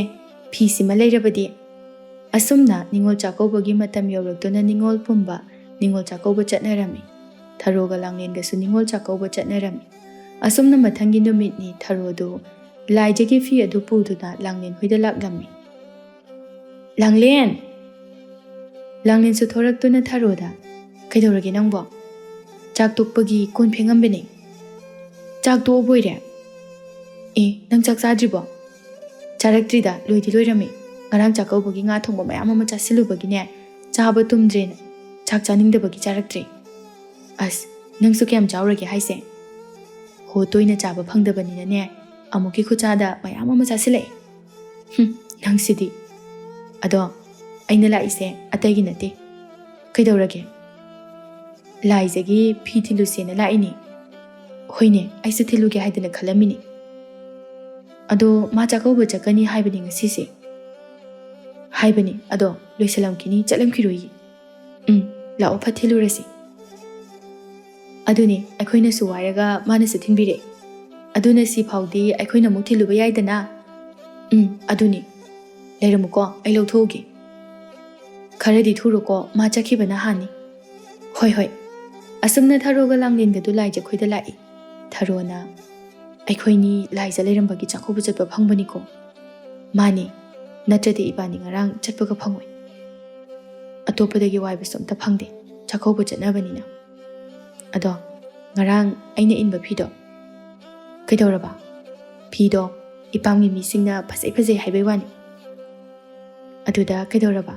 ꯐꯤꯁꯤꯃ ꯂꯩꯔꯕꯗꯤ꯫" ꯑꯁꯨꯝꯅ ꯅꯤꯉꯣꯜ ꯆꯥꯛꯀꯧꯕꯒꯤ ꯃꯇꯝ ꯌꯧꯔꯛꯇꯨꯅ ꯅꯤꯉꯣꯜ ꯄꯨꯝꯕ ꯅꯤꯉꯣꯜ ꯆꯥꯛꯀꯧꯕ ꯆꯠꯅꯔꯝꯃꯤ꯫ ꯊꯔꯣꯒ ꯂꯥꯡꯂꯦꯟꯒꯁꯨ ꯅꯤꯉꯣꯜ ꯆꯥꯛꯀꯧꯕ ꯆꯠꯅꯔꯝꯃꯤ꯫ ꯑꯁꯨꯝꯅ ꯃꯊꯪꯒꯤ ꯅꯨꯃꯤꯠꯅꯤ ꯊꯔꯣꯗꯨ ꯂꯥꯏꯖꯒꯤ ꯐꯤ ꯑꯗꯨ ꯄꯨꯗꯨꯅ ꯂꯥꯡꯂꯦꯟ ꯍꯣꯏꯗ ꯂꯥꯛꯂꯝꯃꯤ꯫ "ꯂꯥꯡꯂꯦꯟ!" ꯂꯥꯡꯂꯦꯟꯁꯨ ꯊꯣꯔꯛꯇꯨꯅ ꯊꯔꯣꯗ, "ꯀꯩꯗꯧꯔꯒꯦ ꯅꯪꯕꯣ? ꯆꯥꯛ ꯇꯣꯛꯄꯒꯤ ꯀꯣꯟ ꯐꯦꯡꯉꯝꯕꯅꯦ꯫" "ꯆꯥꯛ ꯇꯣꯛꯑꯕꯣꯏꯔꯦ? ꯑꯦ, ꯅꯪ ꯆꯥꯛ ꯆꯥꯗ꯭ꯔꯤꯕꯣ?" "ꯆꯥꯔꯛꯇ꯭ꯔꯤꯗ, ꯂꯣꯏꯗꯤ ꯂꯣꯏꯔꯝꯃꯤ꯫ ꯉꯔꯥꯡ ꯆꯥꯛꯀꯧꯕꯒꯤ ꯉꯥ ꯊꯣꯡꯕ ꯃꯌꯥꯝ ꯑꯃ ꯆꯥꯁꯤꯜꯂꯨꯕꯒꯤꯅꯦ, ꯆꯥꯕ ꯇꯨꯝꯗ꯭ꯔꯦꯅ ꯆꯥꯛ ꯆꯥꯅꯤꯡꯗꯕꯒꯤ ꯆꯥꯔꯛꯇ꯭ꯔꯦ꯫" "ꯑꯁ, ꯅꯪꯁꯨ ꯀꯌꯥꯝ ꯆꯥꯎꯔꯒꯦ ꯍꯥꯏꯁꯦ?" "ꯍꯣ, ꯇꯣꯏꯅ ꯆꯥꯕ ꯐꯪꯗꯕꯅꯤꯅꯅꯦ, ꯑꯃꯨꯛꯀꯤ ꯈꯨꯠꯆꯥꯗ ꯃꯌꯥꯝ ꯑꯃ ꯆꯥꯁꯤꯜꯂꯛꯑꯦ꯫" "ꯍꯨꯝ, ꯅꯪꯁꯤꯗꯤ꯫ ꯑꯗꯣ ꯑꯩꯅ ꯂꯥꯛꯏꯁꯦ ꯑꯇꯩꯒꯤ ꯅꯠꯇꯦ꯫ ꯀꯩꯗꯧꯔꯒꯦ?" "ꯂꯥꯏꯖꯒꯤ ꯐꯤ ꯊꯤꯜꯂꯨꯁꯦꯅ ꯂꯥꯛꯏꯅꯦ꯫" "ꯍꯣꯏꯅꯦ, ꯑꯩꯁꯨ ꯊꯤꯜꯂꯨꯒꯦ ꯍꯥꯏꯗꯅ ꯈꯜꯂꯝꯃꯤꯅꯦ꯫ ꯑꯗꯣ ꯃꯥ ꯆꯥꯛꯀꯧꯕ ꯆꯠꯀꯅꯤ ꯍꯥꯏꯕꯅꯤ ꯉꯁꯤꯁꯦ꯫" "ꯍꯥꯏꯕꯅꯤ, ꯑꯗꯣ ꯂꯣꯏꯁꯤꯜꯂꯝꯈꯤꯅꯤ, ꯆꯠꯂꯝꯈꯤꯔꯣꯏꯌꯦ꯫" "ꯎꯝ, ꯂꯥꯛꯑꯣ, ꯐꯠ ꯊꯤꯜꯂꯨꯔꯁꯤ꯫" "ꯑꯗꯨꯅꯦ, ꯑꯩꯈꯣꯏꯅꯁꯨ ꯋꯥꯏꯔꯒ ꯃꯥꯅꯁꯨ ꯊꯤꯟꯕꯤꯔꯛꯑꯦ꯫ ꯑꯗꯨꯅ ꯁꯤ ꯐꯥꯎꯗꯤ ꯑꯩꯈꯣꯏꯅ ꯑꯃꯨꯛ ꯊꯤꯜꯂꯨꯕ ꯌꯥꯏꯗꯅ꯫" "ꯎꯝ, ꯑꯗꯨꯅꯤ꯫ ꯂꯩꯔꯝꯃꯨꯀꯣ, ꯑꯩ ꯂꯧꯊꯣꯛꯎꯒꯦ꯫" "ꯈꯔꯗꯤ ꯊꯨꯔꯣꯀꯣ, ꯃꯥ ꯆꯠꯈꯤꯕꯅ ꯍꯥꯟꯅꯤ꯫" "ꯍꯣꯏ, ꯍꯣꯏ꯫" ꯑꯁꯨꯝꯅ ꯊꯔꯣꯒ ꯂꯥꯡꯂꯦꯟꯒꯗꯨ ꯂꯥꯏꯖ ꯈꯣꯏꯗ ꯂꯥꯛꯏ꯫ ꯊꯔꯣꯅ, "ꯑꯩꯈꯣꯏꯅꯤ ꯂꯥꯏꯖ ꯂꯩꯔꯝꯕꯒꯤ ꯆꯥꯛꯀꯧꯕ ꯆꯠꯄ ꯐꯪꯕꯅꯤꯀꯣ꯫" "ꯃꯥꯅꯤ, ꯅꯠꯇ꯭ꯔꯗꯤ ꯏꯕꯥꯅꯤ ꯉꯔꯥꯡ ꯆꯠꯄꯒ ꯐꯪꯉꯣꯏ꯫ ꯑꯇꯣꯞꯄꯗꯒꯤ ꯋꯥꯏꯕꯁꯨ ꯑꯝꯇ ꯐꯪꯗꯦ, ꯆꯥꯛꯀꯧꯕ ꯆꯠꯅꯕꯅꯤꯅ꯫ ꯑꯗꯣ ꯉꯔꯥꯡ ꯑꯩꯅ ꯏꯟꯕ ꯐꯤꯗꯣ ꯀꯩꯗꯧꯔꯕ? ꯐꯤꯗꯣ ꯏꯄꯥꯝꯒꯤ ꯃꯤꯁꯤꯡꯅ ꯐꯖꯩ ꯐꯖꯩ ꯍꯥꯏꯕꯩ ꯋꯥꯅꯤ꯫ ꯑꯗꯨꯗ ꯀꯩꯗꯧꯔꯕ?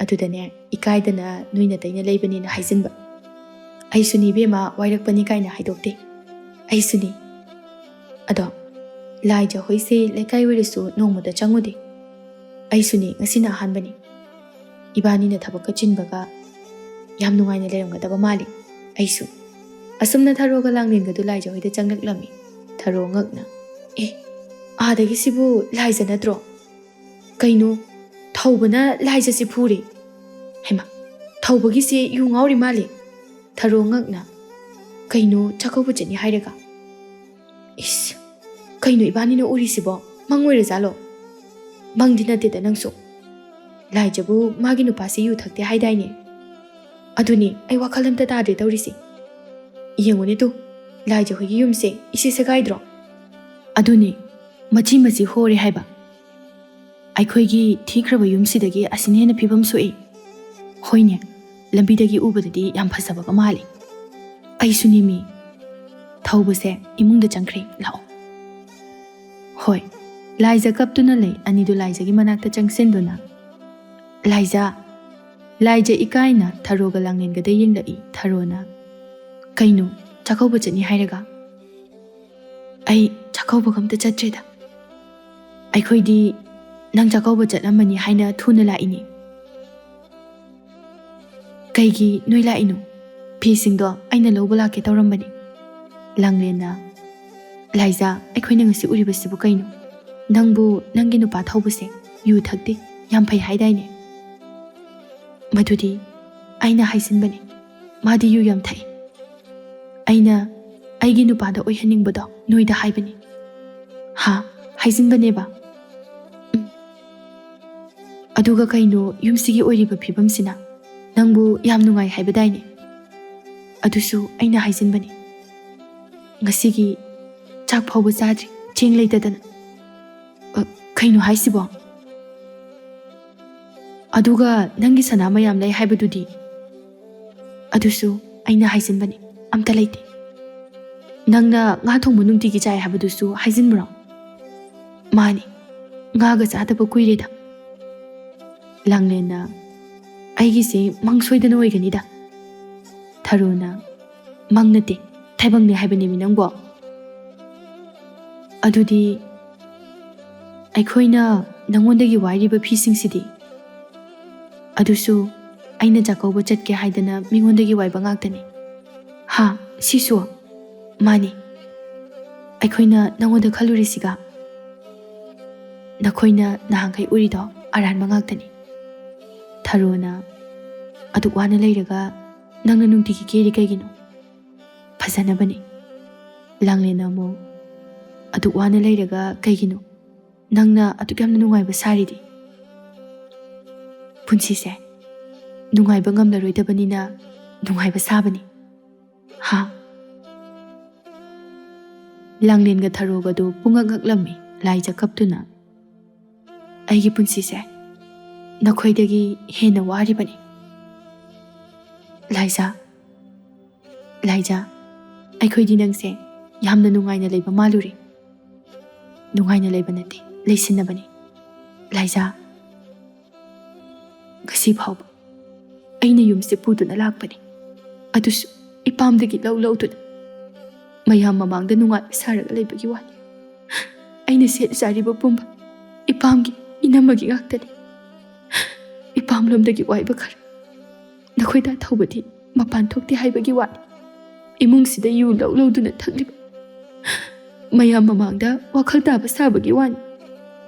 ꯑꯗꯨꯗꯅꯦ, ꯏꯀꯥꯏꯗꯅ ꯅꯣꯏ ꯅꯇꯩꯅ ꯂꯩꯕꯅꯦꯅ ꯍꯥꯏꯖꯤꯟꯕ꯫ ꯑꯩꯁꯨꯅꯤ ꯏꯕꯦꯝꯃ, ꯋꯥꯏꯔꯛꯄꯅꯤ ꯀꯥꯏꯅ ꯍꯥꯏꯗꯣꯛꯇꯦ꯫ ꯑꯩꯁꯨꯅꯤ꯫ ꯑꯗꯣ ꯂꯥꯏꯖ ꯍꯣꯏꯁꯦ ꯂꯩꯀꯥꯏ ꯑꯣꯏꯔꯁꯨ ꯅꯣꯡꯃꯇ ꯆꯪꯉꯨꯗꯦ꯫ ꯑꯩꯁꯨꯅꯤ, ꯉꯁꯤꯅ ꯑꯍꯥꯟꯕꯅꯤ꯫ ꯏꯕꯥꯅꯤꯅ ꯊꯕꯛꯀ ꯆꯤꯟꯕꯒ ꯌꯥꯝ ꯅꯨꯡꯉꯥꯏꯅ ꯂꯩꯔꯝꯒꯗꯕ ꯃꯥꯜꯂꯤ꯫ ꯑꯩꯁꯨ꯫" ꯑꯁꯨꯝꯅ ꯊꯔꯣꯒ ꯂꯥꯡꯂꯦꯟꯒꯗꯨ ꯂꯥꯏꯖ ꯍꯣꯏꯗ ꯆꯪꯂꯛꯂꯝꯃꯤ꯫ ꯊꯔꯣ ꯉꯛꯅ, "ꯑꯦ, ꯑꯥꯗꯒꯤꯁꯤꯕꯨ ꯂꯥꯏꯖ ꯅꯠꯇ꯭ꯔꯣ? ꯀꯩꯅꯣ, ꯊꯧꯕꯅ ꯂꯥꯏꯖꯁꯤ ꯐꯨꯔꯦ꯫ ꯍꯩꯃꯥ, ꯊꯧꯕꯒꯤꯁꯦ ꯌꯨ ꯉꯥꯎꯔꯤ ꯃꯥꯜꯂꯦ꯫" ꯊꯔꯣ ꯉꯛꯅ, "ꯀꯩꯅꯣ, ꯆꯥꯛꯀꯧꯕ ꯆꯠꯅꯤ ꯍꯥꯏꯔꯒ? ꯏꯁ, ꯀꯩꯅꯣ ꯏꯕꯥꯅꯤꯅ ꯎꯔꯤꯁꯤꯕꯣ? ꯃꯪ ꯑꯣꯏꯔꯖꯥꯠꯂꯣ?" "ꯃꯪꯗꯤ ꯅꯠꯇꯦꯗ ꯅꯪꯁꯨ꯫ ꯂꯥꯏꯖꯕꯨ ꯃꯥꯒꯤ ꯅꯨꯄꯥꯁꯤ ꯌꯨ ꯊꯛꯇꯦ ꯍꯥꯏꯗꯥꯏꯅꯦ? ꯑꯗꯨꯅꯤ, ꯑꯩ ꯋꯥꯈꯜ ꯑꯝꯇ ꯇꯥꯗ꯭ꯔꯦ ꯇꯧꯔꯤꯁꯦ꯫ ꯌꯦꯡꯉꯨꯅꯦ ꯇꯨ, ꯂꯥꯏꯖ ꯍꯣꯏꯒꯤ ꯌꯨꯝꯁꯦ ꯏꯁꯦ ꯁꯦꯒꯥꯏꯗ꯭ꯔꯣ? ꯑꯗꯨꯅꯤ, ꯃꯆꯤ ꯃꯆꯤ ꯍꯣꯔꯦ ꯍꯥꯏꯕ꯫ ꯑꯩꯈꯣꯏꯒꯤ ꯊꯤꯈ꯭ꯔꯕ ꯌꯨꯝꯁꯤꯗꯒꯤ ꯑꯁꯤꯅ ꯍꯦꯟꯅ ꯐꯤꯕꯝ ꯁꯣꯛꯏ꯫ ꯍꯣꯏꯅꯦ, ꯂꯝꯕꯤꯗꯒꯤ ꯎꯕꯗꯗꯤ ꯌꯥꯝ ꯐꯖꯕꯒ ꯃꯥꯜꯂꯤ꯫ ꯑꯩꯁꯨꯅꯤꯃꯤ꯫" ꯊꯧꯕꯁꯦ ꯏꯃꯨꯡꯗ ꯆꯪꯈ꯭ꯔꯦ, ꯂꯥꯛꯑꯣ꯫ ꯍꯣꯏ, ꯂꯥꯏꯖ ꯀꯞꯇꯨꯅ ꯂꯩ꯫ ꯑꯅꯤꯗꯨ ꯂꯥꯏꯖꯒꯤ ꯃꯅꯥꯛꯇ ꯆꯪꯁꯤꯟꯗꯨꯅ, "ꯂꯥꯏꯖ꯫" ꯂꯥꯏꯖ ꯏꯀꯥꯏꯅ ꯊꯔꯣꯒ ꯂꯥꯡꯂꯦꯟꯒꯗ ꯌꯦꯡꯂꯛꯏ꯫ ꯊꯔꯣꯅ, "ꯀꯩꯅꯣ, ꯆꯥꯛꯀꯧꯕ ꯆꯠꯅꯤ ꯍꯥꯏꯔꯒ?" "ꯑꯩ ꯆꯥꯛꯀꯧꯕꯒ ꯑꯝꯇ ꯆꯠꯇ꯭ꯔꯦꯗ꯫ ꯑꯩꯈꯣꯏꯗꯤ ꯅꯪ ꯆꯥꯛꯀꯧꯕ ꯆꯠꯂꯝꯃꯅꯤ ꯍꯥꯏꯅ ꯊꯨꯅ ꯂꯥꯛꯏꯅꯦ꯫" "ꯀꯩꯒꯤ ꯅꯣꯏ ꯂꯥꯛꯏꯅꯣ?" ꯐꯤꯁꯤꯡꯗꯣ ꯑꯩꯅ ꯂꯧꯕ ꯂꯥꯛꯀꯦ ꯇꯧꯔꯝꯕꯅꯤ꯫ ꯂꯥꯡꯂꯦꯟꯅ, "ꯂꯥꯏꯖꯥ, ꯑꯩꯈꯣꯏꯅ ꯉꯁꯤ ꯎꯔꯤꯕꯁꯤꯕꯨ ꯀꯩꯅꯣ? ꯅꯪꯕꯨ ꯅꯪꯒꯤ ꯅꯨꯄꯥ ꯊꯧꯕꯁꯦ ꯌꯨ ꯊꯛꯇꯦ, ꯌꯥꯝ ꯐꯩ ꯍꯥꯏꯗꯥꯏꯅꯦ?" "ꯃꯗꯨꯗꯤ ꯑꯩꯅ ꯍꯥꯏꯖꯤꯟꯕꯅꯤ, ꯃꯥꯗꯤ ꯌꯨ ꯌꯥꯝ ꯊꯛꯏ꯫ ꯑꯩꯅ ꯑꯩꯒꯤ ꯅꯨꯄꯥꯗ ꯑꯣꯏꯍꯟꯅꯤꯡꯕꯗꯣ ꯅꯣꯏꯗ ꯍꯥꯏꯕꯅꯤ꯫" "ꯍꯥ? ꯍꯥꯏꯖꯤꯟꯕꯅꯦꯕ?" "ꯎꯝ꯫ ꯑꯗꯨꯒ ꯀꯩꯅꯣ, ꯌꯨꯝꯁꯤꯒꯤ ꯑꯣꯏꯔꯤꯕ ꯐꯤꯕꯝꯁꯤꯅ ꯅꯪꯕꯨ ꯌꯥꯝ ꯅꯨꯡꯉꯥꯏ ꯍꯥꯏꯕꯗꯥꯏꯅꯦ? ꯑꯗꯨꯁꯨ ꯑꯩꯅ ꯍꯥꯏꯖꯤꯟꯕꯅꯤ꯫ ꯉꯁꯤꯒꯤ ꯆꯥꯛ ꯐꯥꯎꯕ ꯆꯥꯗ꯭ꯔꯤ, ꯆꯦꯡ ꯂꯩꯇꯗꯅ꯫" "ꯑ, ꯀꯩꯅꯣ ꯍꯥꯏꯁꯤꯕꯣ? ꯑꯗꯨꯒ ꯅꯪꯒꯤ ꯁꯅꯥ ꯃꯌꯥꯝ ꯂꯩ ꯍꯥꯏꯕꯗꯨꯗꯤ?" "ꯑꯗꯨꯁꯨ ꯑꯩꯅ ꯍꯥꯏꯖꯤꯟꯕꯅꯤ, ꯑꯝꯇ ꯂꯩꯇꯦ꯫" "ꯅꯪꯅ ꯉꯥ ꯊꯣꯡꯕ ꯅꯨꯡꯇꯤꯒꯤ ꯆꯥꯏ ꯍꯥꯏꯕꯗꯨꯁꯨ ꯍꯥꯏꯖꯤꯟꯕ꯭ꯔꯣ?" "ꯃꯥꯅꯤ, ꯉꯥꯒ ꯆꯥꯗꯕ ꯀꯨꯏꯔꯦꯗ꯫" ꯂꯥꯡꯂꯦꯟꯅ, "ꯑꯩꯒꯤꯁꯦ ꯃꯪ ꯁꯣꯏꯗꯅ ꯑꯣꯏꯒꯅꯤꯗ꯫" ꯊꯔꯣꯅ, "ꯃꯪ ꯅꯠꯇꯦ, ꯊꯥꯏꯕꯪꯅꯦ ꯍꯥꯏꯕꯅꯦꯃꯤ ꯅꯪꯕꯣ꯫" "ꯑꯗꯨꯗꯤ ꯑꯩꯈꯣꯏꯅ ꯅꯪꯉꯣꯟꯗꯒꯤ ꯋꯥꯏꯔꯤꯕ ꯐꯤꯁꯤꯡꯁꯤꯗꯤ?" "ꯑꯗꯨꯁꯨ ꯑꯩꯅ ꯆꯥꯛꯀꯧꯕ ꯆꯠꯀꯦ ꯍꯥꯏꯗꯅ ꯃꯤꯉꯣꯟꯗꯒꯤ ꯋꯥꯏꯕ ꯉꯥꯛꯇꯅꯤ꯫" "ꯍꯥ, ꯁꯤꯁꯨ?" "ꯃꯥꯅꯤ, ꯑꯩꯈꯣꯏꯅ ꯅꯪꯉꯣꯟꯗ ꯈꯜꯂꯨꯔꯤꯁꯤꯒ ꯅꯈꯣꯏꯅ ꯅꯍꯥꯟꯈꯩ ꯎꯔꯤꯗꯣ ꯑꯔꯥꯟꯕ ꯉꯥꯛꯇꯅꯤ꯫" ꯊꯔꯣꯅ, "ꯑꯗꯨꯛ ꯋꯥꯅ ꯂꯩꯔꯒ ꯅꯪꯅ ꯅꯨꯡꯇꯤꯒꯤ ꯀꯦꯔꯤ ꯀꯩꯒꯤꯅꯣ?" "ꯐꯖꯅꯕꯅꯤ꯫" ꯂꯥꯡꯂꯦꯟꯅ ꯑꯃꯨꯛ, "ꯑꯗꯨꯛ ꯋꯥꯅ ꯂꯩꯔꯒ ꯀꯩꯒꯤꯅꯣ ꯅꯪꯅ ꯑꯗꯨꯛ ꯌꯥꯝꯅ ꯅꯨꯡꯉꯥꯏꯕ ꯁꯥꯔꯤꯗꯤ?" "ꯄꯨꯟꯁꯤꯁꯦ ꯅꯨꯡꯉꯥꯏꯕ ꯉꯝꯂꯔꯣꯏꯗꯕꯅꯤꯅ ꯅꯨꯡꯉꯥꯏꯕ ꯁꯥꯕꯅꯤ꯫" "ꯍꯥ?" ꯂꯥꯡꯂꯦꯟꯒ ꯊꯔꯣꯒꯗꯨ ꯄꯨꯡꯉꯛ ꯉꯛꯂꯝꯃꯤ꯫ ꯂꯥꯏꯖ ꯀꯞꯇꯨꯅ, "ꯑꯩꯒꯤ ꯄꯨꯟꯁꯤꯁꯦ ꯅꯈꯣꯏꯗꯒꯤ ꯍꯦꯟꯅ ꯋꯥꯔꯤꯕꯅꯤ꯫ ꯂꯥꯏꯖ, ꯂꯥꯏꯖ, ꯑꯩꯈꯣꯏꯗꯤ ꯅꯪꯁꯦ ꯌꯥꯝꯅ ꯅꯨꯡꯉꯥꯏꯅ ꯂꯩꯕ ꯃꯥꯜꯂꯨꯔꯦ꯫ ꯅꯨꯡꯉꯥꯏꯅ ꯂꯩꯕ ꯅꯠꯇꯦ, ꯂꯩꯁꯤꯟꯅꯕꯅꯤ꯫ ꯂꯥꯏꯖ, ꯉꯁꯤ ꯐꯥꯎꯕ ꯑꯩꯅ ꯌꯨꯝꯁꯦ ꯄꯨꯗꯨꯅ ꯂꯥꯛꯄꯅꯤ꯫ ꯑꯗꯨꯁꯨ ꯏꯄꯥꯝꯗꯒꯤ ꯂꯧ ꯂꯧꯗꯨꯅ ꯃꯌꯥꯝ ꯃꯃꯥꯡꯗ ꯅꯨꯡꯉꯥꯏꯕ ꯁꯥꯔꯒ ꯂꯩꯕꯒꯤ ꯋꯥꯅꯤ꯫ ꯑꯩꯅ ꯁꯦꯠ ꯆꯥꯔꯤꯕ ꯄꯨꯝꯕ ꯏꯄꯥꯝꯒꯤ, ꯏꯅꯝꯃꯒꯤ ꯉꯥꯛꯇꯅꯤ꯫ ꯏꯄꯥꯝꯂꯣꯝꯗꯒꯤ ꯋꯥꯏꯕ ꯈꯔ ꯅꯈꯣꯏꯗ ꯊꯧꯕꯗꯤ ꯃꯄꯥꯟ ꯊꯣꯛꯇꯦ ꯍꯥꯏꯕꯒꯤ ꯋꯥꯅꯤ꯫ ꯏꯃꯨꯡꯁꯤꯗ ꯌꯨ ꯂꯧ ꯂꯧꯗꯨꯅ ꯊꯛꯂꯤꯕ꯫ ꯃꯌꯥꯝ ꯃꯃꯥꯡꯗ ꯋꯥꯈꯜ ꯇꯥꯕ ꯁꯥꯕꯒꯤ ꯋꯥꯅꯤ꯫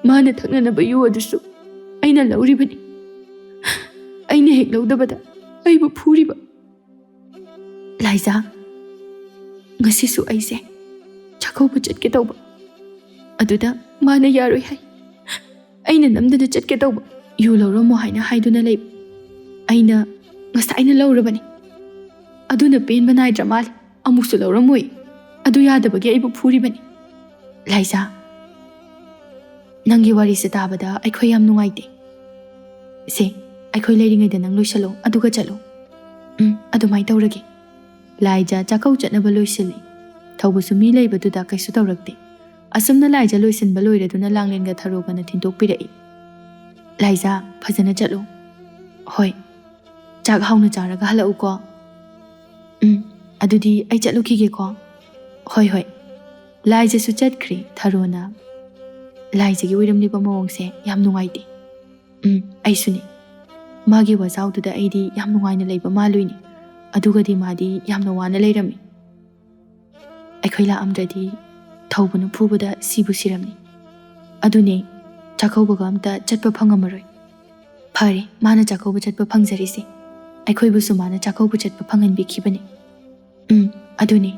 ꯃꯥꯅ ꯊꯛꯅꯅꯕ ꯌꯨ ꯑꯗꯨꯁꯨ ꯑꯩꯅ ꯂꯧꯔꯤꯕꯅꯤ꯫ ꯑꯩꯅ ꯍꯦꯛ ꯂꯧꯗꯕꯗ ꯑꯩꯕꯨ ꯐꯨꯔꯤꯕ꯫ ꯂꯥꯏꯖꯥ, ꯉꯁꯤꯁꯨ ꯑꯩꯁꯦ ꯆꯥꯛꯀꯧꯕ ꯆꯠꯀꯦ ꯇꯧꯕ꯫ ꯑꯗꯨꯗ ꯃꯥꯅ ꯌꯥꯔꯣꯏ ꯍꯥꯏ꯫ ꯑꯩꯅ ꯅꯝꯗꯅ ꯆꯠꯀꯦ ꯇꯧꯕ꯫ ꯌꯨ ꯂꯧꯔꯝꯃꯣ ꯍꯥꯏꯅ ꯍꯥꯏꯗꯨꯅ ꯂꯩꯕ꯫ ꯑꯩꯅ ꯉꯁꯥꯏꯅ ꯂꯧꯔꯕꯅꯤ꯫ ꯑꯗꯨꯅ ꯄꯦꯟꯕ ꯅꯥꯏꯗ꯭ꯔ ꯃꯥꯜꯂꯦ꯫ ꯑꯃꯨꯛꯁꯨ ꯂꯧꯔꯝꯃꯣꯏ꯫ ꯑꯗꯨ ꯌꯥꯗꯕꯒꯤ ꯑꯩꯕꯨ ꯐꯨꯔꯤꯕꯅꯤ꯫ ꯂꯥꯏꯖꯥ, ꯅꯪꯒꯤ ꯋꯥꯔꯤꯁꯦ ꯇꯥꯕꯗ ꯑꯩꯈꯣꯏ ꯌꯥꯝ ꯅꯨꯡꯉꯥꯏꯇꯦ꯫ ꯁꯦ, ꯑꯩꯈꯣꯏ ꯂꯩꯔꯤꯉꯩꯗ ꯅꯪ ꯂꯣꯏꯁꯜꯂꯣ, ꯑꯗꯨꯒ ꯆꯠꯂꯣ꯫ ꯎꯝ, ꯑꯗꯨꯃꯥꯏꯅ ꯇꯧꯔꯒꯦ꯫ ꯂꯥꯏꯖꯥ ꯆꯥꯛꯀꯧ ꯆꯠꯅꯕ ꯂꯣꯏꯁꯤꯜꯂꯤ꯫ ꯊꯧꯕꯁꯨ ꯃꯤ ꯂꯩꯕꯗꯨꯗ ꯀꯩꯁꯨ ꯇꯧꯔꯛꯇꯦ꯫ ꯑꯁꯨꯝꯅ ꯂꯥꯏꯖꯥ ꯂꯣꯏꯁꯤꯟꯕ ꯂꯣꯏꯔꯗꯨꯅ ꯂꯥꯡꯂꯦꯟꯒ ꯊꯔꯣꯒꯅ ꯊꯤꯟꯗꯣꯛꯄꯤꯔꯛꯏ꯫ ꯂꯥꯏꯖꯥ, ꯐꯖꯅ ꯆꯠꯂꯨ꯫ ꯍꯣꯏ꯫ ꯆꯥꯛ ꯍꯥꯎꯅ ꯆꯥꯔꯒ ꯍꯜꯂꯛꯎꯀꯣ꯫ ꯎꯝ, ꯑꯗꯨꯗꯤ ꯑꯩ ꯆꯠꯂꯨꯈꯤꯒꯦꯀꯣ꯫ ꯍꯣꯏ, ꯍꯣꯏ꯫ ꯂꯥꯏꯖꯥꯁꯨ ꯆꯠꯈ꯭ꯔꯦ꯫ ꯊꯔꯣꯅ ꯂꯥꯏꯖꯥꯒꯤ ꯑꯣꯏꯔꯝꯂꯤꯕ ꯃꯑꯣꯡꯁꯦ ꯌꯥꯝ ꯅꯨꯡꯉꯥꯏꯇꯦ꯫ ꯎꯝ, ꯑꯩꯁꯨꯅꯤ꯫ ꯃꯥꯒꯤ ꯋꯥꯖꯥꯎꯗꯨꯗ ꯑꯩꯗꯤ ꯌꯥꯝ ꯅꯨꯡꯉꯥꯏꯅ ꯂꯩꯕ ꯃꯥꯜꯂꯨꯏꯅꯤ꯫ ꯑꯗꯨꯒꯗꯤ ꯃꯥꯗꯤ ꯌꯥꯝꯅ ꯋꯥꯅ ꯂꯩꯔꯝꯃꯤ꯫ ꯑꯩꯈꯣꯏ ꯂꯥꯛꯑꯝꯗ꯭ꯔꯗꯤ ꯊꯧꯕꯅ ꯐꯨꯕꯗ ꯁꯤꯕꯨ ꯁꯤꯔꯝꯅꯤ꯫ ꯑꯗꯨꯅꯦ, ꯆꯥꯛꯀꯧꯕꯒ ꯑꯝꯇ ꯆꯠꯄ ꯐꯪꯉꯝꯃꯔꯣꯏ꯫ ꯐꯔꯦ, ꯃꯥꯅ ꯆꯥꯛꯀꯧꯕ ꯆꯠꯄ ꯐꯪꯖꯔꯤꯁꯦ꯫ ꯑꯩꯈꯣꯏꯕꯨꯁꯨ ꯃꯥꯅ ꯆꯥꯛꯀꯧꯕ ꯆꯠꯄ ꯐꯪꯍꯟꯕꯤꯈꯤꯕꯅꯤ꯫ ꯎꯝ, ꯑꯗꯨꯅꯤ꯫